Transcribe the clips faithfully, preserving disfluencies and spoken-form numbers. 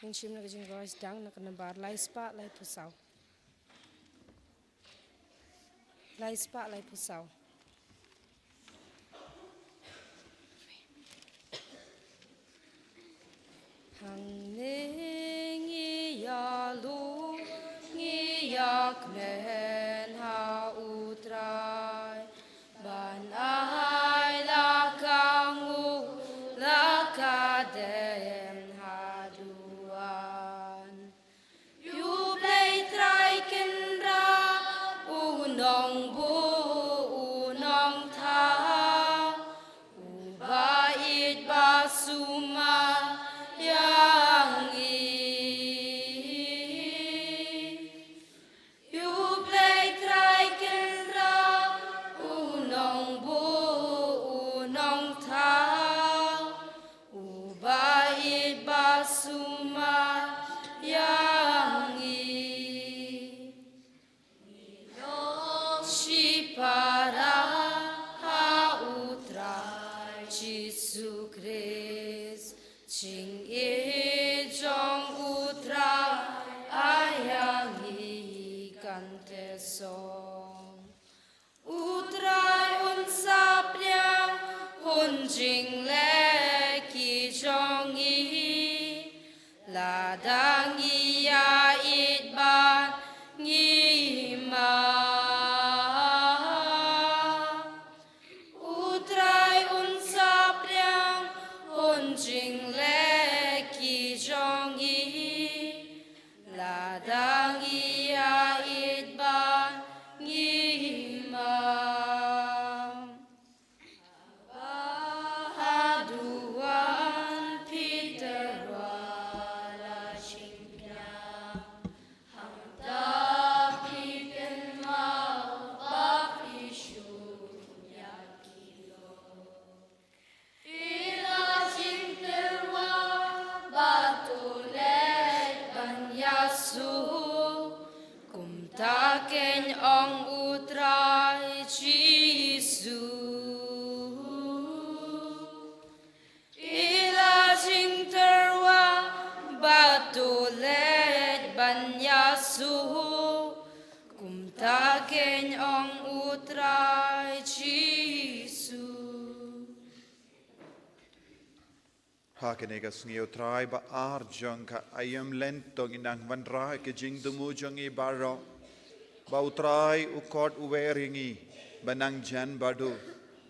Ngin shim na ka jingkyrpad sdang na ka nambar lai spah lai phew saw. Lai spah lai phew saw. Hangne ngi ïalum, ngi ïakmen ha U Trai, ban ai la ka nguh, la ka dem haduh. Ïa U Blei Trai Kynrad, U Nongbuh, U Nongthaw, Uba ïeit ba sumar ïa ngi. Ïa U Blei Trai Kynrad, U Nongbuh, U Nongthaw, Uba ïeit ba sumar ïa ngi. Shipara ha U Trai Jisu Khrist, jingïeit jong U Trai ïa ngi kan theh song. U Trai un saphriang, un jingleh ki jong ngi, lada ngi ïaieit bad ngi map. U Trai un saphriang, un jingleh ki jong ngi, lada ngi ïaieit bad ngi map. Haduh wan Peter wala jingpynïap, hangta phi kynmaw ba phi shun ïa ki lok. Phi la jingtyrwa bad to leit ban ïasuk, kumta kein ong U Trai Jisu. Phi la jingtyrwa bad to leit ban ïasuk, kumta kein ong U Trai Jisu. Ha kane ka sngi, U Trai, ba ar jong ka aïom lyngdoh, ngi nang wanrah ïa ka jingthmu jong ngi baroh ba U Trai u khot u wer ïa ngi ban nang jan bad u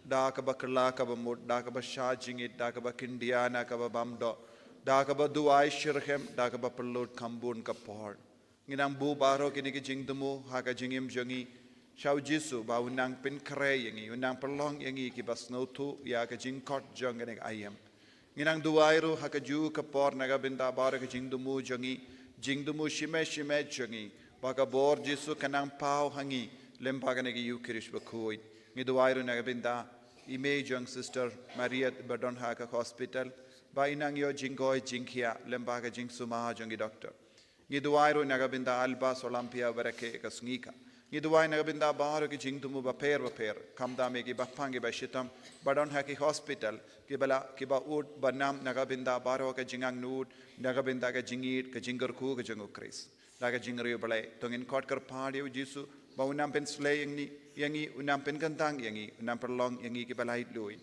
da kaba kylla kaba mut, da kaba shah jingit, da kaba khyndiat na kaba bymdon, da kaba duwai shitrhem, da kaba pynlut kham bun ka por. Ngi nang buh baroh kine ki jingthmu ha ka jingim jong ngi sha U Jisu, ba un nang pynkhreh ïa ngi, un nang pynlong ïa ngi kiba sngewthuh ïa ka jingkhot jong kane ka aïom. Ngi nang duwai ruh ha kajuh ka por na ka bynta baroh ka jingthmu jong ngi, jingthmu shimet shimet jong ngi, ba ka bor Jisu kan nang paw ha ngi lem bad kane ka Ïukharist bakhuid. Ngi duwai ruh na ka bynta i mei jong Sister Mariet ba don ha ka hospital, ba i nang ïoh jingkhuid jingkhiah lem bad ka jingsumar jong ki doktor. Ngi duwai ruh na ka bynta Albert Olympia ba rakhe ka sngi ka. Ngi duwai na ka bynta baroh ki jingthmu bapher bapher, khamtam ïa ki baphang ki bashitom ba don ha ki hospital, kiba la, kiba ud ba nam na ka bynta baroh ka jingangnud, na ka bynta ka jingïeit, ka jingkyrkhu ka jong U Khrist. Da ka jingriewblei to ngin khot kyrpad ïa U Jisu ba un nang pynsleh ïa ngi, ïa ngi, un nang pynkyntang ïa ngi, un nang pynlong ïa ngi kiba laitluid.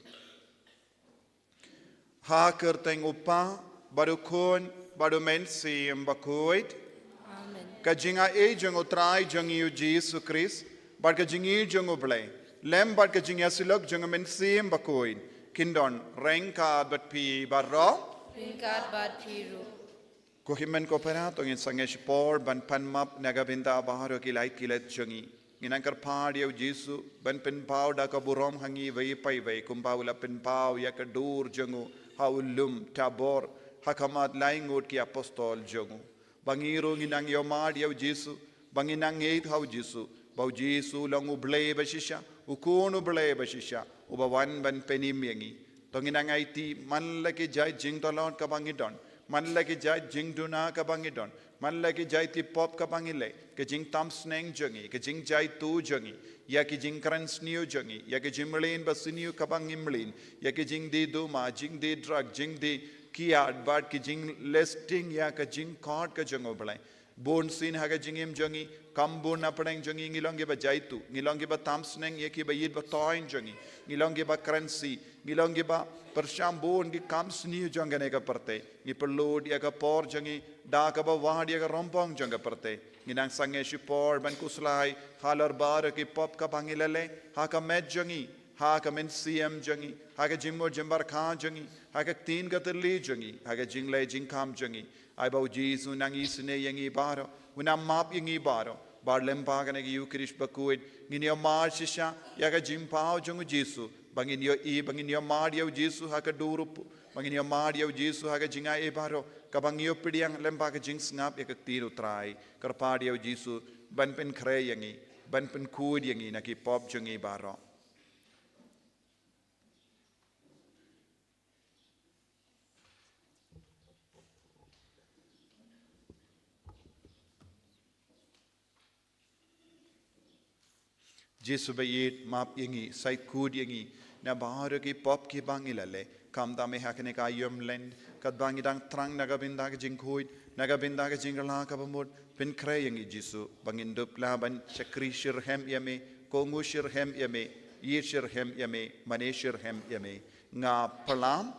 Ha ka kyrteng U Kpa, bad U Khun, bad U Mynsiem Bakhuid. Amen. Ka jingaiei jong U Trai jong ngi U Jisu Khrist, bad ka jingïeit jong U Blei, lem bad ka jingïasyllok jong U Mynsiem Bakhuid, kin don ryngkat bad phi baroh. Ryngkat bad phi ruh. Ko hynmen ko para, to ngin sangeh shipor ban pan map na ka bynta baroh ki lait ki let jong ngi. Ngi nang kyrpad ïa U Jisu ban pynpaw da ka burom ha ngi iwei pa iwei, kumba u la pynpaw ïa ka dur jong u ha u lum Tabor, ha khmat lai ngut ki apostol jong u. Ba ngi ruh ngin nang ïohmad ïa U Jisu, ba ngin nang ngeit ha U Jisu, ba U Jisu u long U Blei bashisha, U Khun U Blei bashisha, uba wan ban pynim ïa ngi. To ngin nang aiti man la ki jait jingtlot kaba ngi don, man la ki jait jingduna kaba ngi don, man la ki jait ki pop kaba ngi leh, ka jingtam sneng jong ngi, ka jingjaitu jong ngi, ïa ki jingkren sniew jong ngi, ïa ki jingmlien ba sniew kaba ngi mlien, ïa ki jingdie duma, jingdie drug, jingdie kiad bad ki jingleh sting ïa ka jingkhot ka jong U Blei. Bun sien ha ka jingim jong ngi, kam bun na pdeng jong ngi, ngi long kiba jaituh, ngi long kiba tam sneng ïa kiba ïeit ba thoiñ jong ngi, ngi long kiba kren sih, ngi long kiba pyrshang bun ki kam sniew jong kane ka pyrthei. Ngi pynlut ïa ka por jong ngi da kaba wad ïa ka rympong jong ka pyrthei. Ngi nang sangeh shipor ban khuslai halor baroh ki pop kaba ngi la leh ha ka met jong ngi, ha ka mynsiem jong ngi, ha ka jingmut jingpyrkhat jong ngi, ha ka ktien ka tylli jong ngi, ha ka jingleh jingkham jong ngi. Ai ba U Jisu un nang isynei ïa ngi baroh, un nang map ïa ngi baroh. Bad lyngba kane ka Ïukharist bakhuid ngin ïohmad shisha ïa ka jingpaw jong U Jisu, ba ngin ïohi, ba ngin ïohmad ïa U Jisu ha ka dur u pur, ba ngin ïohmad ïa U Jisu ha ka jingai baroh, kaba ngi ïoh pdiang lyngba ka jingsngap ïa ka ktien U Trai. Kyrpad ïa U Jisu ban pynkhreh ïa ngi, ban pynkhuid ïa ngi na ki pop jong ngi baroh. Jisu ba ïeit, map ïa ngi, shait khuid ïa ngi na baroh ki pop kiba ngi la leh. Khamtam eh ha kane ka aïom Lent, katba ngi dang thrang na ka bynta ka jingkhuid, na ka bynta ka jingkylla kaba mut, pynkhreh ïa ngi Jisu, ba ngin dup lah ban shakri shitrhem ïa me, kohnguh shitrhem ïa me, ïeit shitrhem ïa me, mane shitrhem ïa me. Nga pyrshang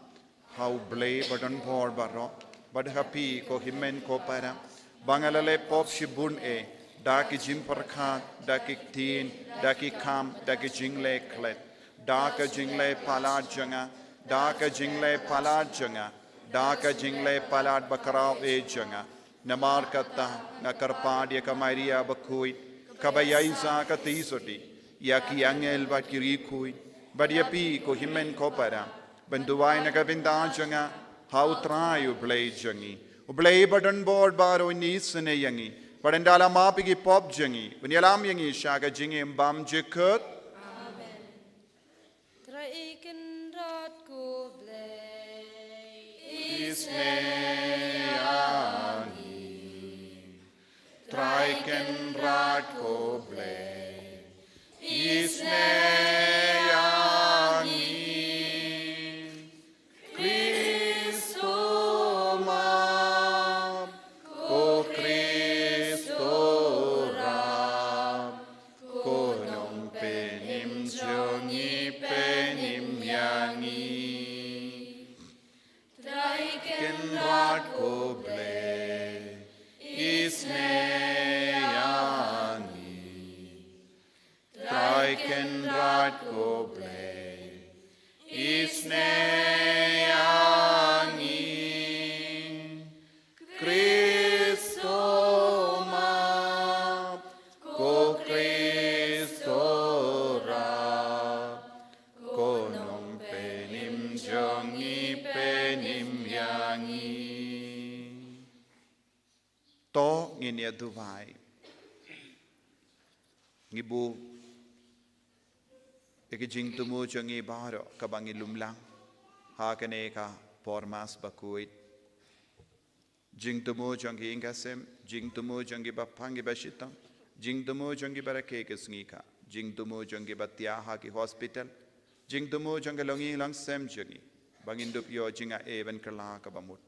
ha U Blei badonbor baroh, bad ha phi ko hynmen ko para, ba nga la leh pop shibun eh, da ki jingpyrkhat, da ki ktien, da ki kam, da ki jingleh klet, da ka jingleh palat jong nga, da ka jingleh palat jong nga, da ka jingleh palat bakhraw eh jong nga. Namar kata nga kyrpad ïa ka Maria bakhuid, kaba ïaishah katei sotti, ïa ki angel bad ki riewkhuid, bad ïa phi ko hynmen ko para, ban duwai na ka bynta jong nga ha U Trai U Blei jong ngi. U Blei badonbor baroh un isynei ïa ngi, bad un da la map ïa ki pop jong ngi, un ïalam ïa ngi sha ka jingim bymjukut. Amen. Trai Kynrad ko Blei, isynei ïa ngi. Trai Kynrad ko Blei, isynei ïa ngi. Khristo map, ko Khristo rap, ko nongpynim jong ngi pynim ïa ngi. Trai Kynrad ko Blei, isynei ïa ngi. Trai Kynrad ko Blei, isynei ïa ngi. Khristo map, ko Khristo rap, ko nongpynim jong ngi pynim ïa ngi. To ngin ïa duwai. Ngi buh ïa ki jingthmu jong ngi baroh kaba ngi lumlang ha kane ka por Mass bakhuid. Jingthmu jong ki ïing ki sem, jingthmu jong kiba pang kiba shitom, jingthmu jong kiba rakhe ki sngi kha, jingthmu jong kiba thiah ha ki hospital, jingthmu jong ki longïing longsem jong ngi, ba ngin dup ïoh jingaiei ban kylla kaba mut.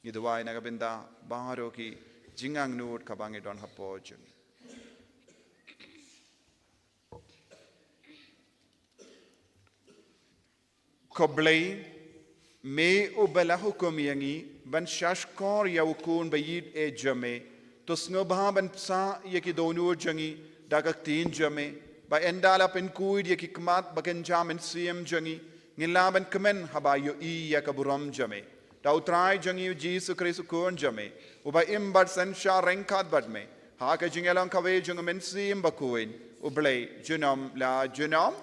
Ngi duwai na ka bynta baroh ki jingangnud kaba ngi don hapoh jong ngi. Ko Blei, me uba la hukum ïa ngi ban shahshkor ïa u Khun ba ïeit eh jong me, to sngewbha ban pynshah ïa ki dohnud jong ngi da ka ktien jong me, ba ynda la pynkhuid ïa ki khmat ba kynja mynsiem jong ngi, ngin lah ban kmen haba ïohi ïa ka burom jong me. Da U Trai jong ngi U Jisu Khrist U Khun jong me, uba im bad synshar ryngkat bad me ha ka jingïalong kawei jong U Mynsiem Bakhuid, U Blei junom la junom.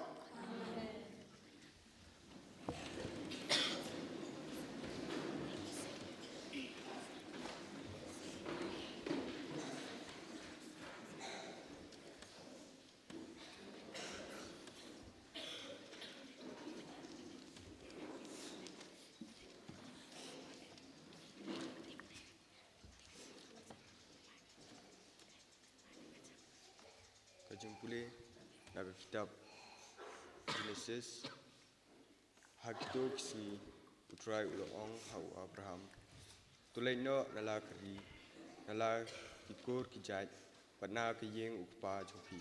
Ka jingpule na ka kitab Genesis. Ha kito ki sngi U Trai u la ong ha u Abraham, to leit noh na la ka ri, na la ki kur ki jait, bad na ka ïing u kpa jong phi,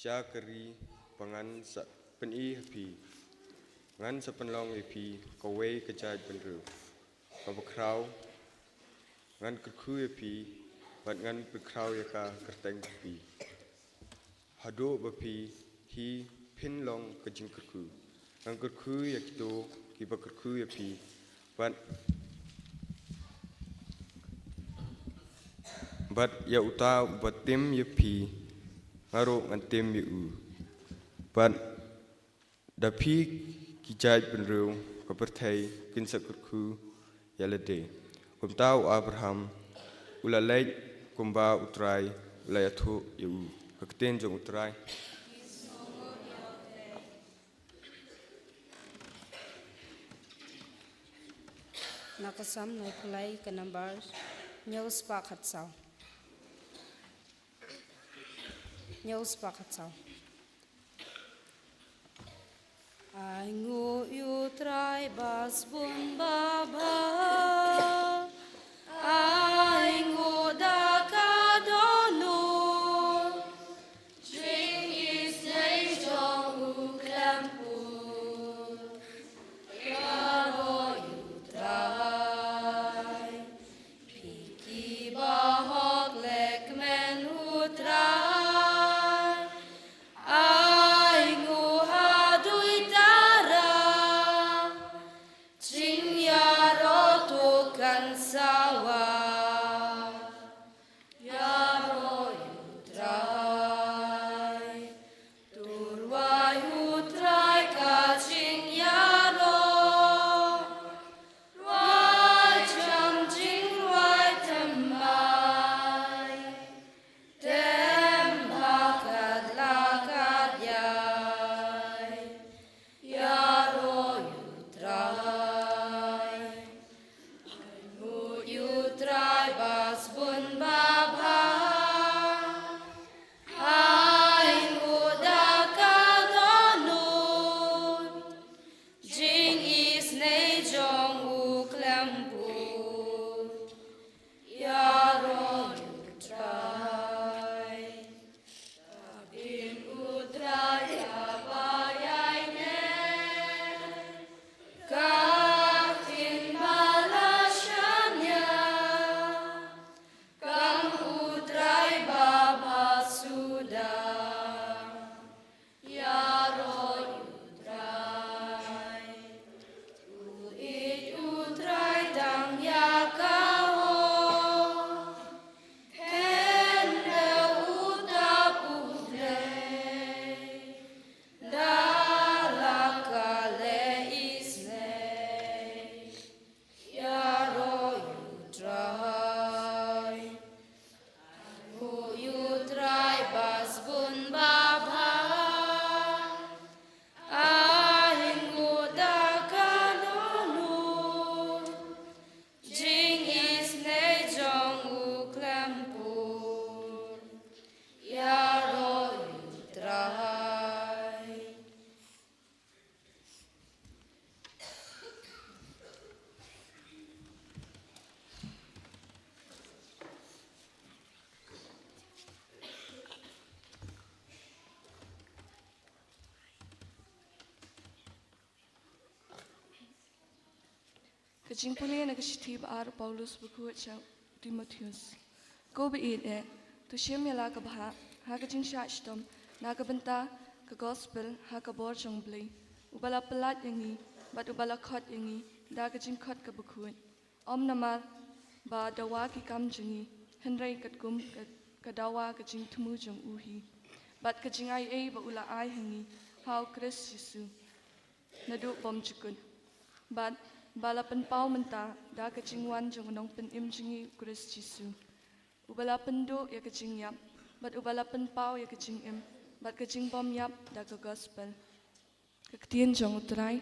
sha ka ri ba ngan sa pyni ha phi. Ngan sa pynlong ïa phi kawei ka jaitbynriew kaba khraw. Ngan kyrkhu ïa phi, bad ngan pynkhraw ïa ka kyrteng jong phi. Haduh ba phi hi phin long ka jingkyrkhu. Ngan kyrkhu ïa kito kiba kyrkhu ïa phi, bad, bad ïa uta uba tim ïa phi, nga ruh ngan tim ïa u. Bad da phi ki jaitbynriew ka pyrthei kin sa kyrkhu ïa lade. Kumta u Abraham u la leit kumba u Trai u la ïathuh ïa u. Ka ktien jong u Trai. Na ka Salm nai pulai ka nambar hynñiew spah khatsaw. Hynñiew spah khatsaw. Ai nguh ïa u Trai ba sbun babha. Ai nguh da ka dohnud. Jingïeit jong u khlem pud. Ïaroh ïa u Trai. Phi kiba hok leh kmen u Trai. Ai nguh haduh tara. Jingïaroh to kan sa wad. Ïaroh ïa u Trai. To rwai u Trai ka jingïaroh. Rwai jam jingrwai thymmai. Thymmai katba katba ïai. Ïaroh ïa u Trai. Ai nguh ïa u Trai ba sbun babha. Ai nguh da ka dohnud. Jingïeit jong u khlem pud. Ïaroh ïa u Trai. Ka ktien u Trai kaba ïaineh. Ka ktien ba la shaniah. Kam u Trai babha suda. Ïaroh ïa u Trai. Ïeit u Trai tang ïa ka hok. Hynrei uta u Blei. Da la ka leh isynei. Ïaroh ïa u Trai. Ai nguh ïa u Trai ba sbun babha. Ai nguh da ka dohnud. Jingisynei jong u khlem pud. Ïaroh ïa u Trai. Ka jingpule na ka shithi ba ar u Paulus bakhuid sha u Timotheus. Ko ba ïeit eh, to shim ïa la ka bhah ha ka jingshah shitom na ka bynta ka gospel ha ka bor jong u Blei, uba la pyllait ïa ngi bad uba la khot ïa ngi da ka jingkhot kaba khuid. Ym namar ba dawa ki kam jong ngi, hynrei katkum ka, ka dawa ka jingthmu jong u hi bad ka jingaiei ba u la ai ha ngi ha u Khrist Jisu naduh bymjukut. Bad ba la pynpaw mynta da ka jingwan jong u Nongpynim jong ngi u Khrist Jisu, uba la pynduh ïa ka jingïap bad uba la pynpaw ïa ka jingim bad ka jingbymïap da ka gospel. Ka ktien jong u Trai.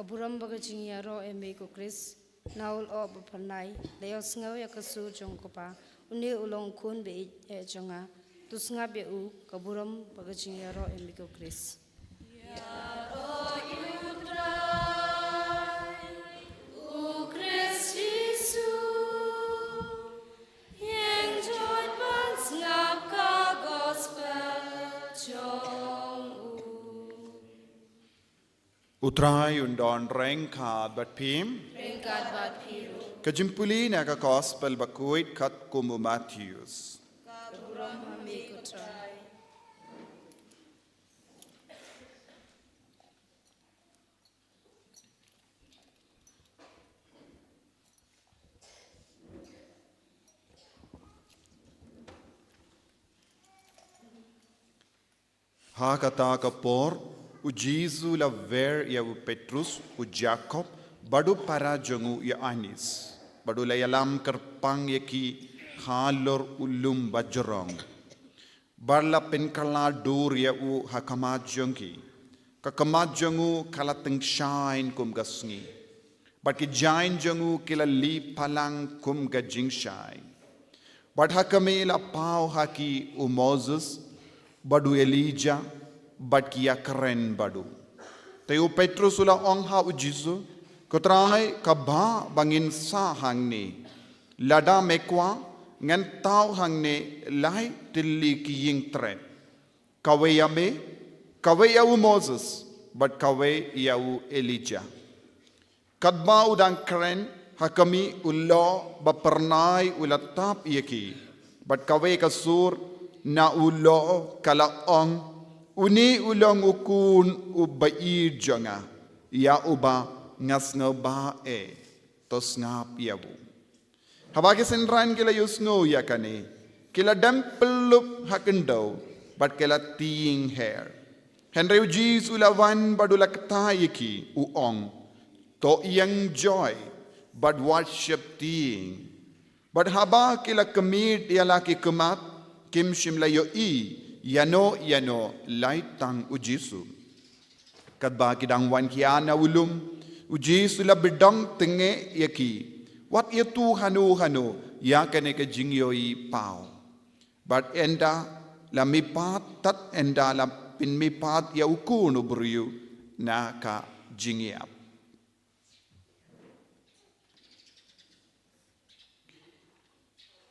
Ka burom bad ka jingïaroh ïa me ko Khrist, na u lyoh ba phyrnai, la ïohsngew ïa ka sur jong u Kpa, une u long u Khun ba ïeit eh jong nga, to sngap ïa u, ka burom bad ka jingïaroh ïa me ko Khrist. Ïaroh ïa u Trai, u Khrist Jisu, ïeng jot ban sngap ka gospel jong u. U Trai un don ryngkat bad phi. Ryngkat bad phi ruh. Ka jingpule na ka gospel bakhuid katkum u Mathaios. Ka burom ha me ko Trai. Ha kata ka por, u Jisu u la wer ïa u Petrus, u Jakob, bad u para jong u Ïoannis, bad u la ïalam kyrpang ïa ki halor u lum bajrong. Bad la pynkylla dur ïa u ha khmat jong ki. Ka khmat jong u ka la tyngshaiñ kum ka sngi, bad ki jaiñ jong u ki la li palang kum ka jingshai. Bad ha khmih la paw ha ki u Moses, bad u Elijah, bad ki ïakren bad u. Te u Petrus u la ong ha u Jisu, Ko Trai, kaba ba ngin sah hangne? Lada me kwah, ngan thaw hangne lai tylli ki ïing tret. Kawei ïa me, kawei ïa u Moses, bad kawei ïa u Elijah. Katba u dang kren, ha khmih u lyoh ba phyrnai u la tap ïa ki. Bad kawei ka sur na u lyoh ka la ong, Une u long u Khun uba ïeit jong nga, ïa uba nga sngewbha eh, to sngap ïa u. Haba ki synran ki la ïohsngew ïa kane, ki la dem pyllup ha khyndew, bad ki la tieng her. Hynrei u Jisu u la wan bad u la kta ïa ki, u ong, To ïeng joi, bad wat sheptieng. Bad haba ki la khmih ïa la ki khmat, kim shym la ïohi ïano ïano, lai tang u Jisu. Katba ki dang wan khia na u lum, u Jisu u la bteng tynge ïa ki, wat ïathuh hano hano ïa kane ka jingïohi paw. Bad ynda la mihpat, tad ynda la pynmihpat ïa u Khun u briew na ka jingïap.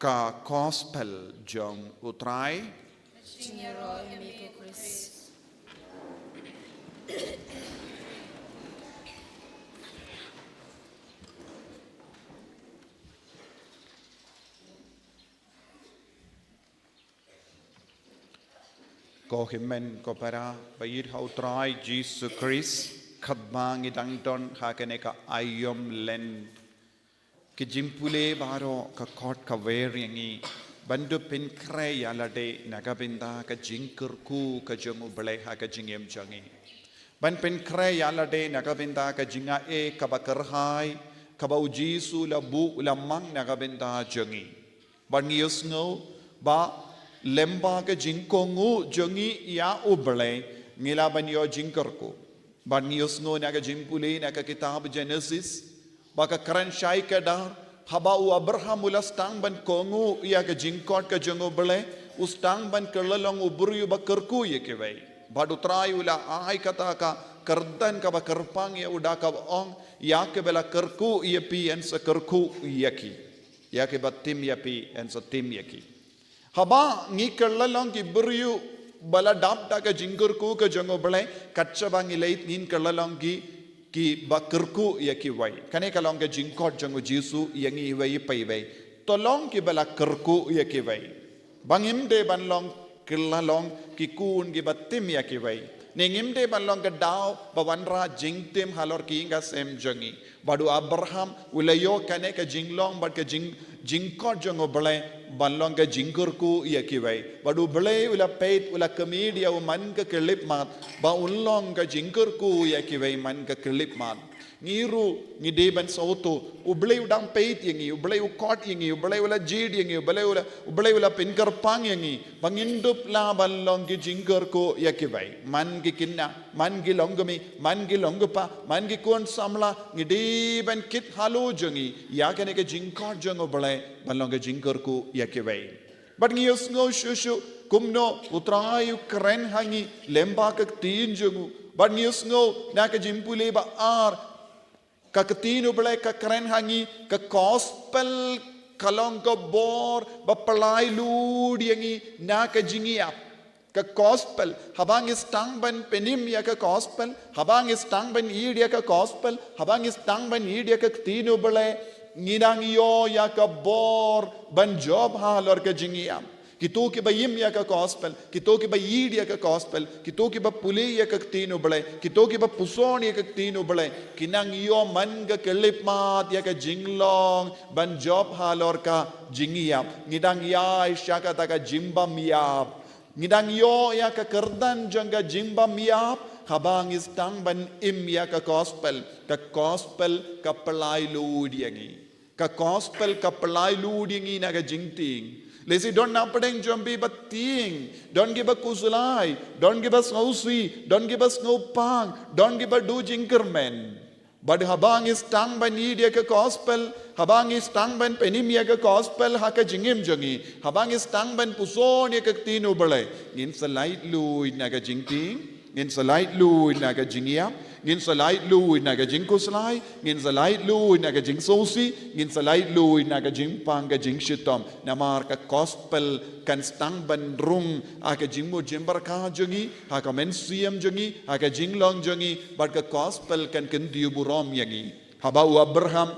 Ka gospel jong u Trai. Jingïaroh ïa me ko Khrist. Ko hynmen ko para ba ïeit ha u Trai Jisu Khrist, katba ngi dang don ha kane ka aïom Lent, ki jingpule baroh ka khot ka wer ïa ngi ban da pynkhreh ïa lade na ka bynta ka jingkyrkhu ka jong u Blei ha ka jingim jong ngi. Ban pynkhreh ïa lade na ka bynta ka jingaiei kaba kyrhai kaba u Jisu u la buh u la mang na ka bynta jong ngi. Bad ngi ïohsngew ba lyngba ka jingkohnguh jong ngi ïa u Blei, ngi lah ban ïoh jingkyrkhu. Bad ngi ïohsngew na ka jingpule na ka kitab Jenesis, ba ka kren shai kdar, haba u Abraham u la sdang ban kohnguh ïa ka jingkhot ka jong u Blei, u sdang ban kylla long u briew ba kyrkhu ïa kiwei. Bad u Trai u la ai kata ka kyrdan kaba kyrpang ïa u da kaba ong, ïa kiba la kyrkhu ïa phi yn sa kyrkhu ïa ki. Ïa kiba tim ïa phi yn sa tim ïa ki. Haba ngi kylla long ki briew ba la dap da ka jingkyrkhu ka jong u Blei, kat shaba ngi leit ngin kylla long ki, kiba kyrkhu ïa kiwei. Kane ka long ka jingkhot jong u Jisu ïa ngi iwei pa iwei. To long kiba la kyrkhu ïa kiwei. Ba ngim dei ban long kylla long ki khun kiba tim ïa kiwei. Ne ngim dei ban long ka daw ba wanrah jingtim halor ki ïing ka sem jong ngi. Bad u Abraham u la ïoh kane ka jinglong bad ka jing, jingkhot jong U Blei ban long ka jingkyrkhu ïa kiwei. Bad U Blei u la peit, u la khmih ïa u man ka khyllipmat ba un long ka jingkyrkhu ïa kiwei man ka khyllipmat. Ngi ruh ngi dei ban sngewthuh, U Blei u dang peit ïa ngi, U Blei u khot ïa ngi, U Blei u la jied ïa ngi, U Blei u la, U Blei u la pynkyrpang ïa ngi ba ngin dup lah ban long ki jingkyrkhu ïa kiwei, man ki khynnah, man ki longkmie, man ki longkpa, man ki khun samla. Ngi dei ban kit halu jong ngi ïa kane ka jingkhot jong U Blei ban long ka jingkyrkhu ïa kiwei. Bad ngi ïohsngew shuh shuh kumno U Trai u kren ha ngi lyngba ka ktien jong u. Bad ngi ïohsngew na ka jingpule ba ar, ka ktien U Blei ka kren ha ngi, ka gospel ka long ka bor ba pynlait lut ïa ngi na ka jingïap. Ka gospel, haba ngi sdang ban pynim ïa ka gospel, haba ngi sdang ban ïeit ïa ka gospel, haba ngi sdang ban ïeit ïa ka ktien U Blei, ngi dang ïoh ïa ka bor ban jop halor ka jingïap. Kito kiba im ïa ka gospel, kito kiba ïeit ïa ka gospel, kito kiba pule ïa ka ktien U Blei, kito kiba puson ïa ka ktien U Blei, ki nang ïoh man ka khyllipmat ïa ka jinglong ban jop halor ka jingïap. Ngi dang ïaid sha kata ka jingbymïap. Ngi dang ïoh ïa ka kyrdan jong ka jingbymïap haba ngi sdang ban im ïa ka gospel. Ka gospel ka pynlait lut ïa ngi. Ka gospel ka pynlait lut ïa ngi na ka jingtieng. Lehse don napdeng jong phi ba tieng, don kiba khuslai, don kiba sngewsih, don kiba sngewpang, don kiba duh jingkyrmen. Bad haba ngi sdang ban ïeit ïa ka gospel, haba ngi sdang ban pynim ïa ka gospel ha ka jingim jong ngi, haba ngi sdang ban puson ïa ka ktien U Blei, ngin sa lait lut na ka jingtieng, ngin sa lait lut na ka jingïap, ngin sa lait lut na ka jingkhuslai, ngin sa lait lut na ka jingsngewsih, ngin sa lait lut na ka jingpang ka jingshitom. Namar ka gospel kan sdang ban rung ha ka jingmut jingpyrkhat jong ngi, ha ka mynsiem jong ngi, ha ka jinglong jong ngi, bad ka gospel kan kyntiew burom ïa ngi. Haba u Abraham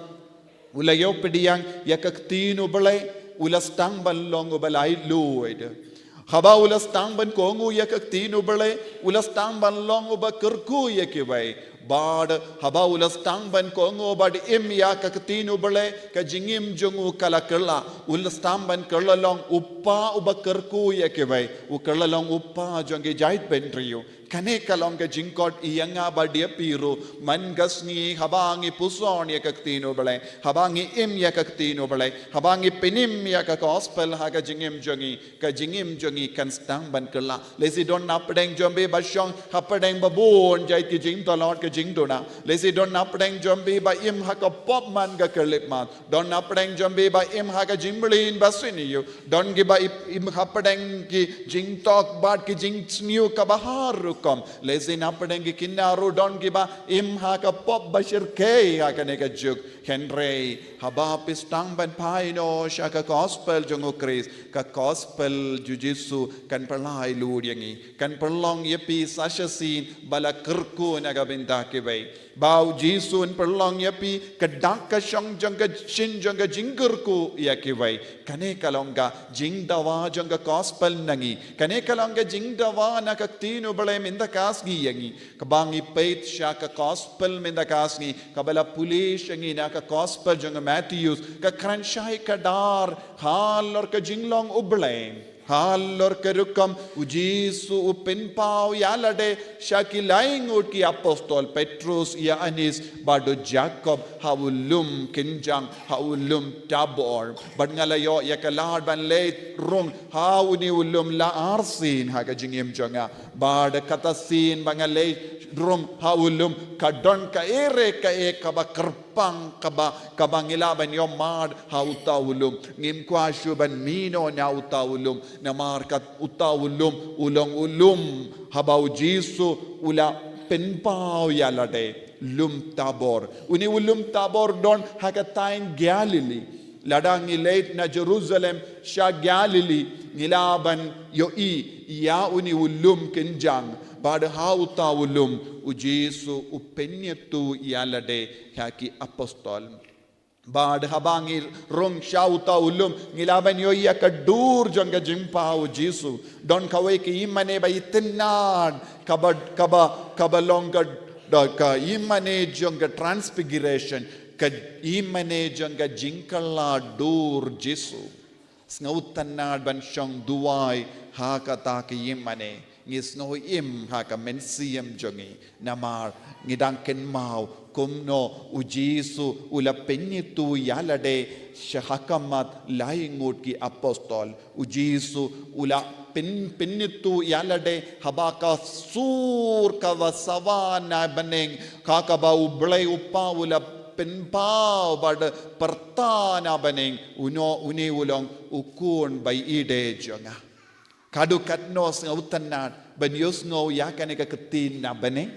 u la ïoh pdiang ïa ka ktien U Blei, u la sdang ban long uba laitluid. Haba u la sdang ban kohnguh ïa ka ktien U Blei, u la sdang ban long uba kyrkhu ïa kiwei. Bad haba u la sdang ban kohnguh bad im ïa ka ktien U Blei, ka jingim jong u ka la kylla. U la sdang ban kylla long u pa uba kyrkhu ïa kiwei. U kylla long u pa jong ki jaitbynriew. Kane ka long ka jingkhot ïa nga bad ïa phi ruh, man ka sngi haba ngi puson ïa ka ktien U Blei, haba ngi im ïa ka ktien U Blei, haba ngi pynim ïa ka gospel ha ka jingim jong ngi, ka jingim jong ngi kan sdang ban kylla. Lehse don napdeng jong phi ba shong hapdeng ba bun jait ki jingtlot ki jingduna. Lehse don napdeng jong phi ba im ha ka pop man ka khyllipmat. Don napdeng jong phi ba im ha ka jingmlien ba sniew. Don kiba im, im hapdeng ki jingthok bad ki jingsniew kaba har rukom. Lehse napdeng ki khynnah ruh don kiba im ha ka pop ba shyrkhei ha kane ka juk. Hynrei haba phi sdang ban phai noh sha ka gospel jong U Khrist, ka gospel jong U Jisu kan pynlait lut ïa ngi, kan pynlong ïa phi sa shisien ba la kyrkhu na ka bynta kiwei. Ba U Jisu un pynlong ïa phi ka dak ka shong jong ka shin jong ka jingkyrkhu ïa kiwei. Kane ka long ka jingdawa jong ka gospel na ngi. Kane ka long ka jingdawa na ka ktien U Blei mynta ka sngi ïa ngi. Kaba ngi peit sha ka gospel mynta ka sngi, kaba la pule sha ngi na ka gospel jong u Mathaios, ka kren shai kdar halor ka jinglong U Blei. Halor ka rukom U Jisu u pynpaw ïalade sha ki laingut ki apostol, Petrus, Ïoannis bad u Jakob, ha u lum kynjang, ha u lum Tabor. Bad nga la ïoh ïa ka lad ban leit rung ha une u lum la arsien ha ka jingim jong nga. Bad kata sien ba nga leit rung ha u lum, ka don kaei re kaei kaba kyrpang, kaba, kaba ngi lah ban ïoh mad ha uta u lum. Ngim kwah shuh ban mih noh na uta u lum. Namar ka uta u lum u long u lum haba U Jisu u la pynpaw ïalade, lum Tabor. Une u lum Tabor don ha ka thaiñ Galili. Lada ngi leit na Jerusalem sha Galili, ngi lah ban ïohi ïa une u lum kynjang. Bad ha uta u lum U Jisu u pynïathuh ïalade ha ki apostol. Bad haba ngi rung sha uta u lum, ngi lah ban ïohi ïa ka dur jong ka jingpaw U Jisu. Don kawei ka ïingmane ba itynnad, kaba, kaba, kaba long ka, da ka ïingmane jong ka Transfiguration. Ka ïingmane jong ka jingkylla dur Jisu. Sngewtynnad ban shong duwai ha kata ka ïingmane. Ngi sngew im ha ka mynsiem jong ngi. Namar ngi dang kynmaw kumno u Jisu u la pynithuh ïa lade sha ha khmat lai ngut ki apostol. U Jisu u la pyn, pynithuh ïa lade haba ka sur kaba sawa na bneng, ka kaba U Blei U Kpa u la pynpaw bad pyrta na bneng, uno une u long u Khun ba ïeit jong nga. Ka dei katno sngewtynnad ban ïohsngew ïa kane ka ktien na bneng.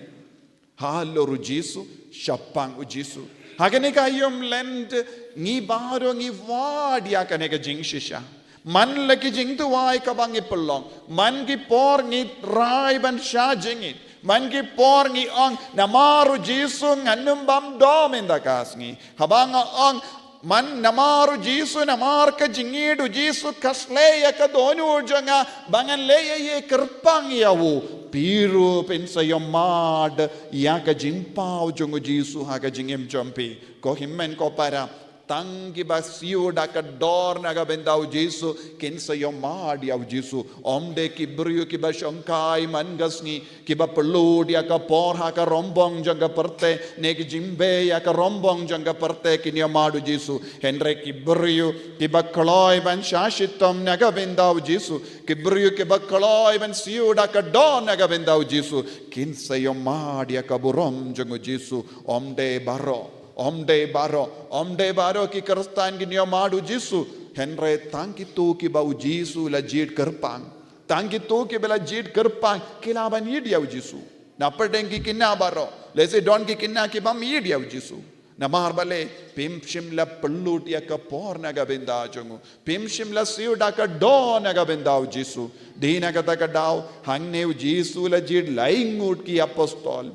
Halor u Jisu, shaphang u Jisu. Ha kane ka aïom Lent ngi baroh ngi wad ïa kane ka jingshisha. Man la ki jingduwai kaba ngi pynlong. Man ki por ngi rai ban shah jingit. Man ki por ngi ong namar u Jisu ngan ym bam dom ynda ka sngi. Haba nga ong man namar u Jisu, namar ka jingïeit u Jisu, ka sleh ïa ka dohnud jong nga ba ngan leh ïa ei kyrpang ïa u. Phi ruh phin sa ïohmad ïa ka jingpaw jong u Jisu ha ka jingim jong phi. Ko hynmen ko para, tang kiba siew da ka dor na ka bynta u Jisu kin sa ïohmad ïa u Jisu. Ym dei ki briew kiba shongkai man ka sngi, kiba pynlut ïa ka por ha ka rombong jong ka pyrthei, ne ki jingbe ïa ka rombong jong ka pyrthei kin ïohmad u Jisu. Hynrei ki briew kiba kloi ban shah shitom na ka bynta u Jisu, ki briew kiba kloi ban siew da ka dor na ka bynta u Jisu, kin sa ïohmad ïa ka burom jong u Jisu. Ym dei baroh, ym dei baroh, ym dei baroh ki Khristan kin ïohmad u Jisu. Hynrei tang kito kiba u Jisu la jied kyrpang. Tang kito kiba la jied kyrpang ki lah ban ïeit ïa u Jisu. Na pdeng ki khynnah baroh, lehse don ki khynnah kibym ïeit ïa u Jisu. Namar balei? Phim shym la pynlut ïa ka por na ka bynta jong u. Phim shym la siew da ka dor na ka bynta u Jisu. Dei na kata ka daw hangne u Jisu la jied lai ngut ki apostol.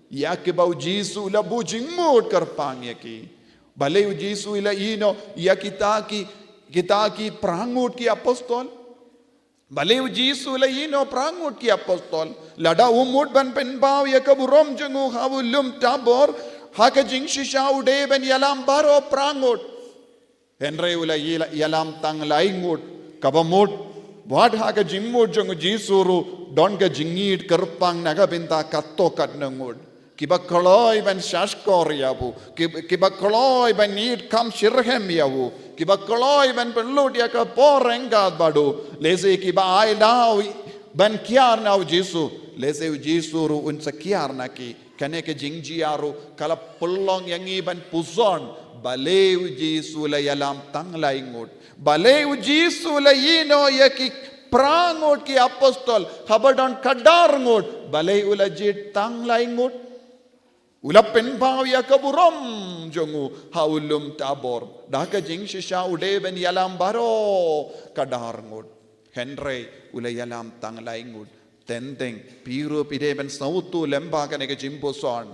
Ïa kiba u Jisu la buh jingmut kyrpang ïa ki. Balei u Jisu u la ïehnoh ïa kita ki, kita ki phra ngut ki apostol? Balei u Jisu u la ïehnoh phra ngut ki apostol? Lada u mut ban pynpaw ïa ka burom jong u ha u lum Tabor, ha ka jingshisha u dei ban ïalam baroh phra ngut. Hynrei u la ïa-, ïalam tang lai ngut, kaba mut, wat ha ka jingmut jong u Jisu ruh don ka jingïeit kyrpang na ka bynta katto katne ngut. Kiba kloi ban shahshkor ïa u, ki-, kiba kloi ban ïeit kham shitrhem ïa u, kiba kloi ban pynlut ïa ka por ryngkat bad u, lehse kiba ai daw ban kiar na u Jisu, lehse u Jisu ruh un sa kiar na ki. Kane ka jingjia ruh ka la pynlong ïa ngi ban pyrshang, balei u Jisu u la ïalam tang lai ngut? Balei u Jisu u la ïehnoh ïa ki phra ngut ki apostol haba don khadar ngut? Balei u la jied tang lai ngut? U la pynpaw ïa ka burom jong u ha u lum Tabor. Da ka jingshisha u dei ban ïalam baroh khadar ngut. Hynrei u la ïalam tang lai ngut. Teng teng, phi ruh phi dei ban sngewthuh lem bad kane ka jingpuson.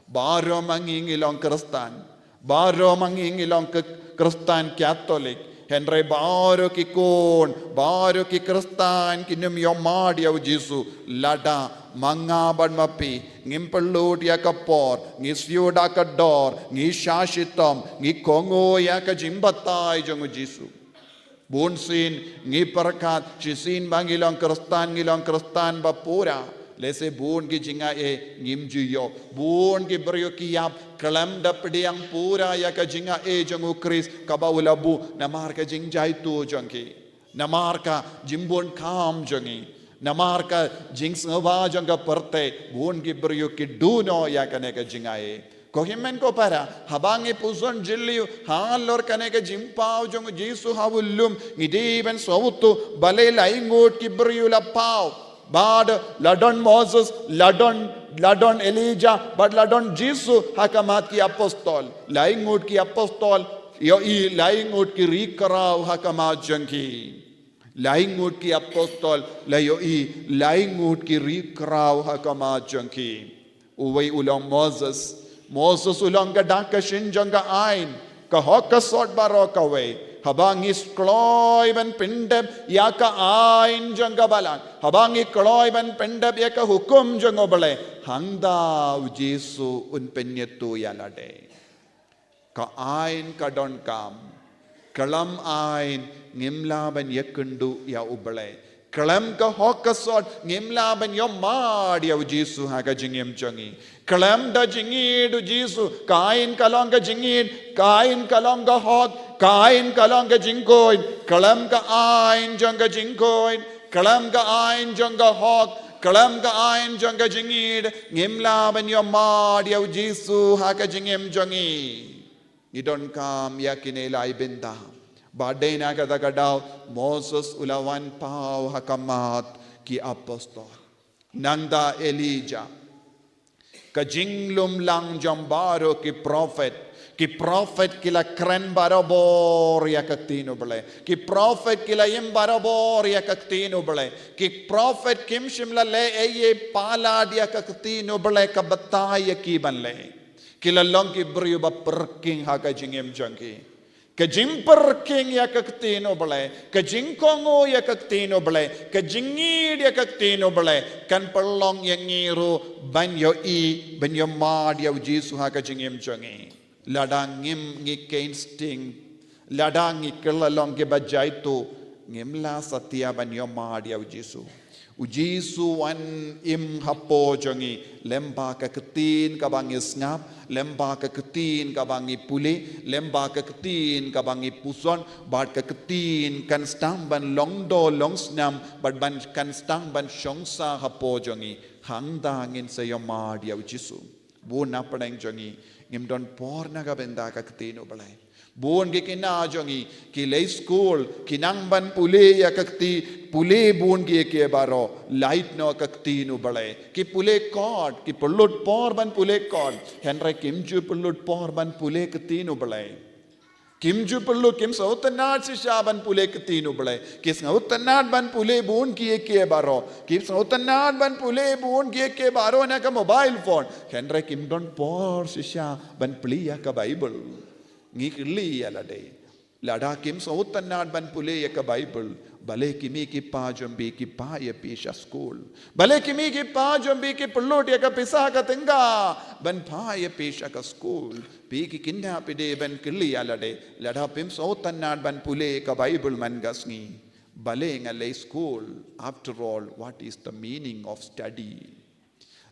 Baroh ma ngi ngi long Khristan. Baroh ma ngi ngi long ki Khristan Katholik. Hynrei baroh ki khun, baroh ki Khristan kin ym ïohmad ïa u Jisu lada ma nga bad ma phi ngim pynlut ïa ka por, ngi siew da ka dor, ngi shah shitom, ngi kohnguh ïa ka jingbatai jong u Jisu. Bun sien ngi pyrkhat, shisien ba ngi long Khristan, ngi long Khristan ba pura. Lehse bun ki jingaiei ngim ju ïoh. Bun ki briew ki ïap khlem da pdiang pura ïa ka jingaiei jong u Khrist kaba u la buh namar ka jingjaituh jong ki. Namar ka jingbun kam jong ngi. Namar ka jingsngewbha jong ka pyrthei, bun ki briew ki duh noh ïa kane ka jingaiei. Ko hynmen ko para, haba ngi puson jylliew halor kane ka jingpaw jong u Jisu ha u lum, ngi dei ban sngewthuh balei lai ngut ki briew la paw. Bad la don Moses, la don, la don Elijah, bad la don Jisu ha khmat ki apostol. Lai ngut ki apostol, ïohi lai ngut ki ri khraw ha khmat jong ki. Lai ngut ki apostol, la ïohi lai ngut ki ri khraw ha khmat jong ki. Uwei u long Moses. Moses u long ka dak ka shin jong ka aiñ, ka hok ka sot baroh kawei. Haba ngi kloi ban pyndep ïa ka aiñ jong ka balang, haba ngi kloi ban pyndep ïa ka hukum jong U Blei, hangta u Jisu un pynïathuh ïa lade. Ka aiñ ka donkam. Kyllum aiñ ngim lah ban ïakynduh ïa U Blei. Kyllum ka hok ka sot ngim lah ban ïoh mad ïa U Jisu ha ka jingim jong ngi. Kyllum da jingïeid U Jisu, ka aiñ ka long ka jingïeid, ka aiñ ka long ka hok, ka aiñ ka long ka jingkhuid. Kyllum ka aiñ jong ka jingkhuid, kyllum ka aiñ jong ka hok, kyllum ka aiñ jong ka jingïeid, ngim lah ban ïoh mad ïa U Jisu ha ka jingim jong ngi. Ngi donkam ïa kine lai bynta. Ba dei na kata ka daw Moses u la wan paw ha khmat ki apostol. Nangta Elijah. Ka jinglum lang jong baroh ki prophet. Ki prophet ki la kren barabor ïa ka ktien U Blei. Ki prophet ki la im barabor ïa ka ktien U Blei. Ki prophet kim shym la leh ei ei palat ïa ka ktien U Blei ka batai ïa ki ban leh. Ki la long ki briew ba pyrkhing ha ka jingim jong ki. Ka jingpyrkhing ïa ka ktien U Blei, ka jingkohnguh ïa ka ktien U Blei, ka jingïeid ïa ka ktien U Blei, kan pynlong ïa ngi ruh ban ïohi, ban ïoh mad ïa U Jisu ha ka jingim jong ngi. Lada ngim ngi keiñ sting, lada ngi kylla long kiba jaituh, ngim lah satia ban ïoh mad ïa U Jisu. U Jisu wan im hapoh jong ngi, lyngba ka ktien kaba ngi sngap, lyngba ka ktien kaba ngi pule, lyngba ka ktien kaba ngi puson, bad ka ktien kan sdang ban long doh long snam, bad ban kan sdang ban shong sah hapoh jong ngi. Hangta ngin sa ïoh mad ïa U Jisu. Bun na pdeng jong ngi, ngim don por na ka bynta ka ktien U Blei. Bun ki khynnah jong ngi, ki leit skul, ki nang ban pule ïa ka kti, pule bun ki ïa ki baroh, lait noh ka ktien U Blei. Ki pule kot, ki pynlut por ban pule kot. Hynrei kim ju pynlut por ban pule ktien U Blei. Kim ju pynlut, kim sngewtynnad shisha ban pule ktien U Blei. Ki sngewtynnad ban pule bun ki ïa ki baroh. Ki sngewtynnad ban pule bun ki ïa ki baroh na ka mobile phone. Hynrei kim don por shisha ban pule ïa ka Bible. Ngi kylli ïa lade. Lada kim sngewtynnad ban pule ïa ka Bible, balei ki mei ki pa jong phi ki phah ïa phi sha skul? Balei ki mei ki pa jong phi ki pynlut ïa ka pisa ka tyngka ban phah ïa phi sha ka skul? Phi ki khynnah phi dei ban kylli ïa lade, lada phim sngewtynnad ban pule ka Bible man ka sngi, balei nga leit skul? After all, what is the meaning of study?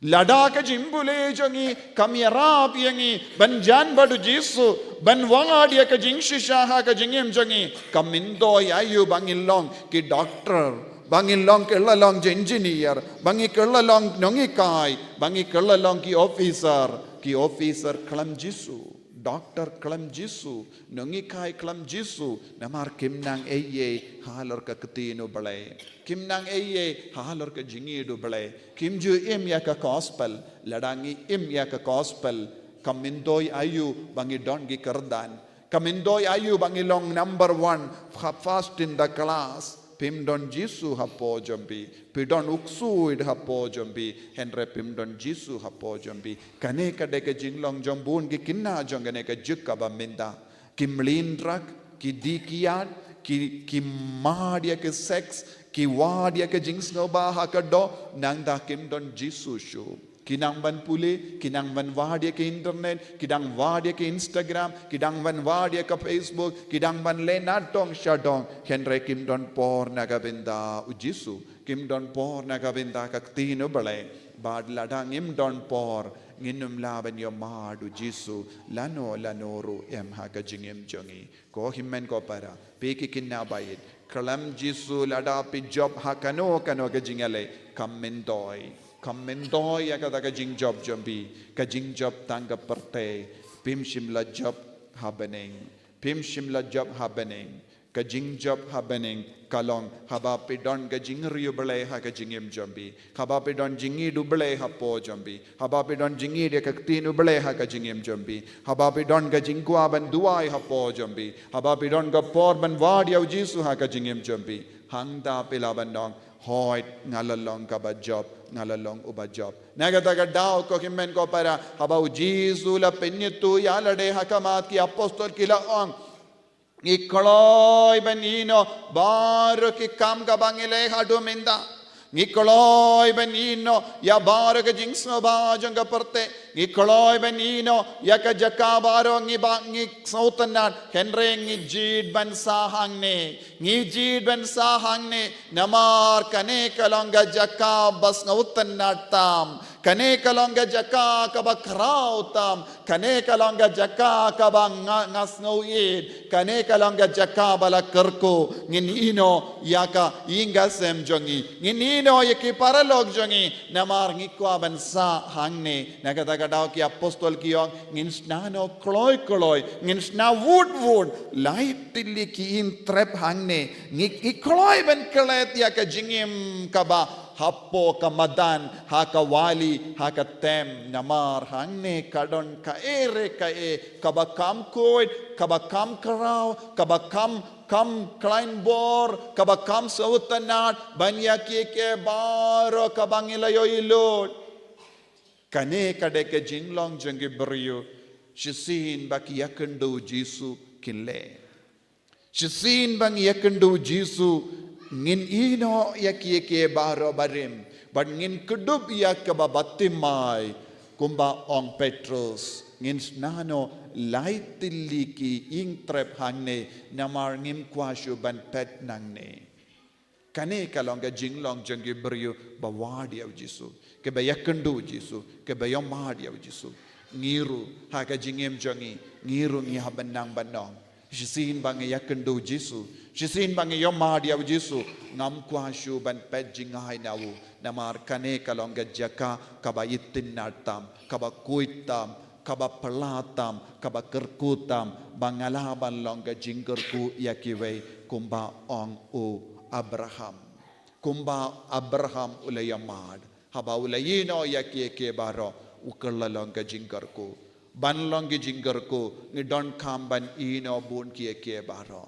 Lada ka jingpule jong ngi kam ïarap ïa ngi ban jan bad U Jisu, ban wad ïa ka jingshisha ha ka jingim jong ngi, ka myntoi aïu ba ngin long ki doctor, ba ngin long, kylla long ki engineer, ba ngi kylla long nonghikai, ba ngi kylla long ki officer, ki officer khlem Jisu, doctor khlem Jisu, nonghikai khlem Jisu, namar kim nang ei ei halor ka ktien U Blei. Kim nang ei ei halor ka jingïeid U Blei. Kim ju im ïa ka gospel. Lada ngi im ïa ka gospel, ka myntoi aïu ba ngi don ki kyrdan? Ka myntoi aïu ba ngi long number one, fa-, first in the class? Phim don Jisu hapoh jong phi. Phi don u ksuid hapoh jong phi, hynrei phim don Jisu hapoh jong phi. Kane ka dei ka jinglong jong bun ki khynnah jong kane ka juk kaba mynta. Ki mlien drug, ki die kiad, ki, ki mad ïa ki sex, ki wad ïa ki jingsngewbha ha ka doh, nangta kim don Jisu shuh. Ki nang ban pule, ki nang ban wad ïa ki internet, ki dang wad ïa ki Instagram, ki dang ban wad ïa ka Facebook, ki dang ban leh nadong shadong, hynrei kim don por na ka bynta U Jisu, kim don por na ka bynta ka ktien U Blei. Bad lada ngim don por, ngin ym lah ban ïoh mad U Jisu lano lano ruh em ha ka jingim jong ngi. Ko hynmen ko para, phi ki khynnah ba ïeit, khlem Jisu lada phi jop ha kano kano ka jingïaleh, kam myntoi. Kam myntoi ïa kata ka jingjop jong phi, ka jingjop tang ka pyrthei. Phim shym la jop ha bneng. Phim shym la jop ha bneng. Ka jingjop ha bneng ka long haba phi don ka jingriewblei ha ka jingim jong phi. Haba phi don jingïeid U Blei hapoh jong phi. Haba phi don jingïeid ïa ka ktien U Blei ha ka jingim jong phi. Haba phi don ka jingkwah ban duwai hapoh jong phi. Haba phi don ka por ban wad ïa U Jisu ha ka jingim jong phi. Hangta phi lah ban ong, hooid, nga la long kaba jop, nga la long uba jop. Na kata ka daw ko hynmen ko para, haba U Jisu u la pynïathuh ïa lade ha khmat ki apostol, ki la ong, ngi kloi ban ïehnoh baroh ki kam kaba ngi leh haduh mynta. Ngi kloi ban ïehnoh ïa baroh ka jingsngewbha jong ka pyrthei. Ngi kloi ban ïehnoh ïa ka jaka baroh ngi ba ngi sngewtynnad. Hynrei ngi jied ban sah hangne. Ngi jied ban sah hangne. Namar kane ka long ka jaka ba sngewtynnad tam. Kane ka long ka jaka kaba khraw tam. Kane ka long ka jaka kaba nga, nga sngew ïeit. Kane ka long ka jaka ba la kyrkhu. Ngin ïehnoh ïa ka ïing ka sem jong ngi. Ngin ïehnoh ïa ki paralok jong ngi. Namar ngi kwah ban sah hangne. Na kata ka daw ki apostol ki ong ngin shna noh kloi kloi. Ngin shna wut wut. Lai tylli ki ïing trep hangne. Ngi, ngi kloi ban klet ïa ka jingim kaba hapoh ka madan, ha ka valley, ha ka tem, namar hangne ka don kaei re kaei, kaba kham khuid, kaba kham khraw, kaba kham, kham khlaiñ bor, kaba kham sngewtynnad, ban ïa kiei kiei baroh kaba ngi la ïohi lut. Kane ka dei ka jinglong jong ki briew, shisien ba ki ïakynduh Jisu kin leh. Shisien ba ngi ïakynduh Jisu, ngin ïehnoh ïa kiei kiei baroh barim, bad ngin kdup ïa kaba baptismai, kumba ong Petros, ngin shna noh lai tylli ki ïing trep hangne, namar ngim kwah shuh ban phet nangne. Kane ka long ka jinglong jong ki briew ba wad ïa u Jisu, kiba ïakynduh u Jisu, kiba ïohmad ïa u Jisu. Ngi ruh, ha ka jingim jong ngi, ngi ruh ngi hap ban nang ban ong. Shisien ba ngi ïakynduh u Jisu, shisien ba ngi ïohmad ïa u Jisu, ngam kwah shuh ban phet jngai na u. Namar kane ka long ka jaka kaba itynnad tam, kaba khuid tam, kaba phylla tam, kaba kyrkhu tam, ba nga lah ban long ka jingkyrkhu ïa kiwei kumba ong u Abraham. Kumba Abraham u la ïohmad, haba u la ïehnoh ïa kiei kiei baroh, u kylla long ka jingkyrkhu. Ban long ka jingkyrkhu, ngi donkam ban ïehnoh bun kiei kiei baroh.